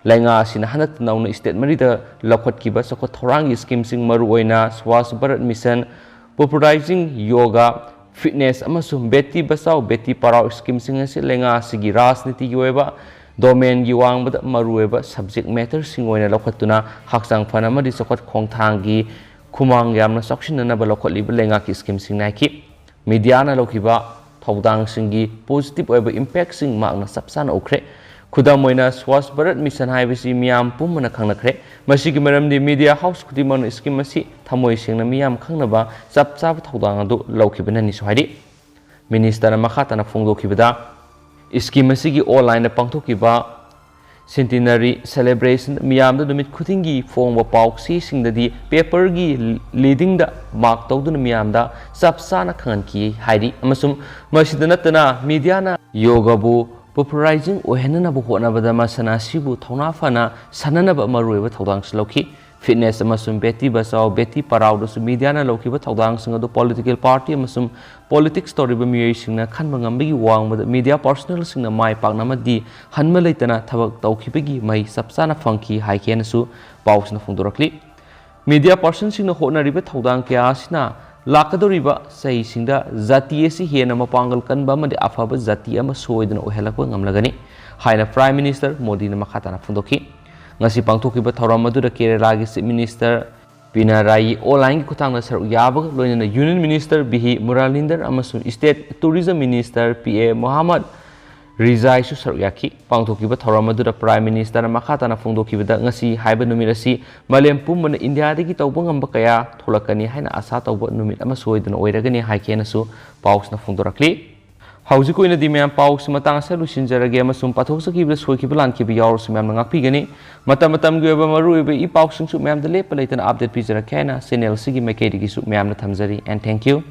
ꯂꯩꯉꯥꯛ ꯑꯁꯤꯅ ꯍꯟꯗꯛꯇ ꯅꯧꯅ state ꯃꯔꯤꯗ ꯂꯧꯈꯠꯈꯤꯕ ꯆꯥꯎꯈꯠ ꯊꯧꯔꯥꯡꯒꯤ schemeꯁꯤꯡ, ꯃꯔꯨꯑꯣꯏꯅ Swachh Bharat Mission, Popularizing Yoga, Fitness ꯑꯃꯁꯨꯡ Beti Bachao Beti Padhao schemeꯁꯤꯡ ꯑꯁꯤ ꯂꯩꯉꯥꯛ ꯑꯁꯤꯒꯤ ꯔꯥꯖꯅꯤꯇꯤꯒꯤ ꯑꯣꯏꯕ domainꯒꯤ ꯋꯥꯡꯃꯗ ꯃꯔꯨꯑꯣꯏꯕ subject matterꯁꯤꯡ ꯑꯣꯏꯅ ꯂꯧꯈꯠꯇꯨꯅ ꯍꯛꯆꯥꯡ ꯐꯅ ꯑꯃꯗꯤ ꯆꯥꯎꯈꯠ ꯈꯣꯡꯊꯥꯡꯒꯤ ꯈꯨꯃꯥꯡ ꯌꯥꯝꯅ ꯆꯥꯎꯁꯤꯟꯅꯅꯕ ꯂꯧꯈꯠꯂꯤꯕ ꯂꯩꯉꯥꯛꯀꯤ schemeꯁꯤꯡ ꯅꯥꯏꯈꯤ꯫ Mediaꯅ ꯂꯧꯈꯤꯕ ꯊꯧꯗꯥꯡꯁꯤꯡꯒꯤ positive ꯑꯣꯏꯕ impactꯁꯤꯡ ꯃꯍꯥꯛꯅ ꯆꯞ ꯆꯥꯅ ꯎꯈ꯭ꯔꯦ꯫ ꯈꯨꯗꯝ ꯑꯣꯏꯅ, Swachh Bharat Mission ꯍꯥꯏꯕꯁꯤ ꯃꯤꯌꯥꯝ ꯄꯨꯝꯕꯅ ꯈꯪꯅꯈ꯭ꯔꯦ꯫ ꯃꯁꯤꯒꯤ ꯃꯔꯝꯗꯤ media house ꯈꯨꯗꯤꯡꯃꯛꯅ scheme ꯑꯁꯤ ꯊꯃꯣꯏ ꯁꯦꯡꯅ ꯃꯤꯌꯥꯝ ꯈꯪꯅꯕ ꯆꯞ ꯆꯥꯕ ꯊꯧꯗꯥꯡ ꯑꯗꯨ ꯂꯧꯈꯤꯕꯅꯅꯤꯁꯨ ꯍꯥꯏꯔꯤ꯫ Ministerꯅ ꯃꯈꯥ ꯇꯥꯅ ꯐꯣꯡꯗꯣꯛꯈꯤꯕꯗ, scheme ꯑꯁꯤꯒꯤ onlineꯗ ꯄꯥꯡꯊꯣꯛꯈꯤꯕ Centenary Celebration ꯃꯤꯌꯥꯝꯗ ꯅꯨꯃꯤꯠ ꯈꯨꯗꯤꯡꯒꯤ ꯐꯣꯡꯕ ꯄꯥꯎꯆꯦꯁꯤꯡꯗꯗꯤ paperꯒꯤ leadingꯗ mark ꯇꯧꯗꯨꯅ ꯃꯤꯌꯥꯝꯗ ꯆꯞ ꯆꯥꯅ ꯈꯪꯍꯟꯈꯤ ꯍꯥꯏꯔꯤ꯫ ꯑꯃꯁꯨꯡ ꯃꯁꯤꯗ ꯅꯠꯇꯅ, mediaꯅ yogaꯕꯨ popularizing ꯑꯣꯏꯍꯟꯅꯅꯕ ꯍꯣꯠꯅꯕꯗ ꯃꯁꯥꯟꯅ ꯑꯁꯤꯕꯨ ꯊꯧꯅꯥ ꯐꯅ ꯁꯥꯟꯅꯅꯕ ꯃꯔꯨꯑꯣꯏꯕ ꯊꯧꯗꯥꯡꯁꯨ ꯂꯧꯈꯤ꯫ Fitness ꯑꯃꯁꯨꯡ Beti Bachao Beti Padhaoꯗꯁꯨ mediaꯅ ꯂꯧꯈꯤꯕ ꯊꯧꯗꯥꯡꯁꯤꯡ ꯑꯗꯨ political party ꯑꯃꯁꯨꯡ politics ꯇꯧꯔꯤꯕ ꯃꯤꯑꯣꯏꯁꯤꯡꯅ ꯈꯟꯕ ꯉꯝꯕꯒꯤ ꯋꯥꯡꯃꯗ media personalꯁꯤꯡꯅ ꯃꯥꯏ ꯄꯥꯛꯅ ꯑꯃꯗꯤ ꯍꯟꯕ ꯂꯩꯇꯅ ꯊꯕꯛ ꯇꯧꯈꯤꯕꯒꯤ ꯃꯍꯩ ꯆꯞ ꯆꯥꯅ ꯐꯪꯈꯤ ꯍꯥꯏꯈꯤ ꯍꯥꯏꯅꯁꯨ ꯄꯥꯎꯁꯤꯅ ꯐꯣꯡꯗꯣꯔꯛꯂꯤ꯫ Media personꯁꯤꯡꯅ ꯍꯣꯠꯅꯔꯤꯕ ꯊꯧꯗꯥꯡ ꯀꯌꯥ ꯑꯁꯤꯅ ꯂꯥꯛꯀꯗꯧꯔꯤꯕ ꯆꯍꯤꯁꯤꯡꯗ ꯖꯥꯇꯤ ꯑꯁꯤ ꯍꯦꯟꯅ ꯃꯄꯥꯡꯒꯜ ꯀꯟꯕ ꯑꯃꯗꯤ ꯑꯐꯕ ꯖꯥꯇꯤ ꯑꯃ ꯁꯣꯏꯗꯅ ꯑꯣꯏꯍꯜꯂꯛꯄ ꯉꯝꯂꯒꯅꯤ ꯍꯥꯏꯅ Prime Minister ꯃꯣꯗꯤꯅ ꯃꯈꯥ ꯇꯥꯅ ꯐꯣꯡꯗꯣꯛꯈꯤ꯫ ꯉꯁꯤ ꯄꯥꯡꯊꯣꯛꯈꯤꯕ ꯊꯧꯔꯝ ꯑꯗꯨꯗ ꯀꯦꯔꯦꯂꯥꯒꯤ Chief Minister ꯄꯤꯅꯔꯥꯌꯤ onlineꯒꯤ ꯈꯨꯠꯊꯥꯡꯗ ꯁꯔꯨꯛ ꯌꯥꯕꯒ ꯂꯣꯏꯅꯅ Union Minister ꯚꯤ ꯃꯨꯔꯥꯂꯤꯟꯗꯔ ꯑꯃꯁꯨꯡ State Tourism Minister ꯄꯤ ꯑꯦ ꯃꯣꯍꯥꯃꯗ ꯔꯤꯖꯥꯏꯁꯨ ꯁꯔꯨꯛ ꯌꯥꯈꯤ꯫ ꯄꯥꯡꯊꯣꯛꯈꯤꯕ ꯊꯧꯔꯝ ꯑꯗꯨꯗ Prime Ministerꯅ ꯃꯈꯥ ꯇꯥꯅ ꯐꯣꯡꯗꯣꯛꯈꯤꯕꯗ, ꯉꯁꯤ ꯍꯥꯏꯕ ꯅꯨꯃꯤꯠ ꯑꯁꯤ ꯃꯥꯂꯦꯝ ꯄꯨꯝꯕꯅ ꯏꯟꯗꯤꯌꯥꯗꯒꯤ ꯇꯧꯕ ꯉꯝꯕ ꯀꯌꯥ ꯊꯣꯛꯂꯛꯀꯅꯤ ꯍꯥꯏꯅ ꯑꯥꯁꯥ ꯇꯧꯕ ꯅꯨꯃꯤꯠ ꯑꯃ ꯁꯣꯏꯗꯅ ꯑꯣꯏꯔꯒꯅꯤ ꯍꯥꯏꯈꯤ ꯍꯥꯏꯅꯁꯨ ꯄꯥꯎꯁꯤꯅ ꯐꯣꯡꯗꯣꯔꯛꯂꯤ꯫ ꯍꯧꯖꯤꯛ ꯑꯣꯏꯅꯗꯤ ꯃꯌꯥꯝ ꯄꯥꯎꯁꯤ ꯃꯇꯥꯡ ꯑꯁꯤꯗ ꯂꯣꯏꯁꯤꯟꯖꯔꯒꯦ, ꯑꯃꯁꯨꯡ ꯄꯥꯊꯣꯛꯆꯈꯤꯕꯗ ꯁꯣꯏꯈꯤꯕ ꯂꯥꯟꯈꯤꯕ ꯌꯥꯎꯔꯁꯨ ꯃꯌꯥꯝꯅ ꯉꯥꯛꯄꯤꯒꯅꯤ꯫ ꯃꯇꯝ ꯃꯇꯝꯒꯤ ꯑꯣꯏꯕ ꯃꯔꯨꯑꯣꯏꯕ ꯏ ꯄꯥꯎꯁꯤꯡꯁꯨ ꯃꯌꯥꯝꯗ ꯂꯦꯞꯄ ꯂꯩꯇꯅ update ꯄꯤꯖꯔꯛꯀꯦ ꯍꯥꯏꯅ channel ꯑꯁꯤꯒꯤ ꯃꯥꯏꯀꯩꯗꯒꯤꯁꯨ ꯃꯌꯥꯝꯅ ꯊꯝꯖꯔꯤ꯫ And thank you.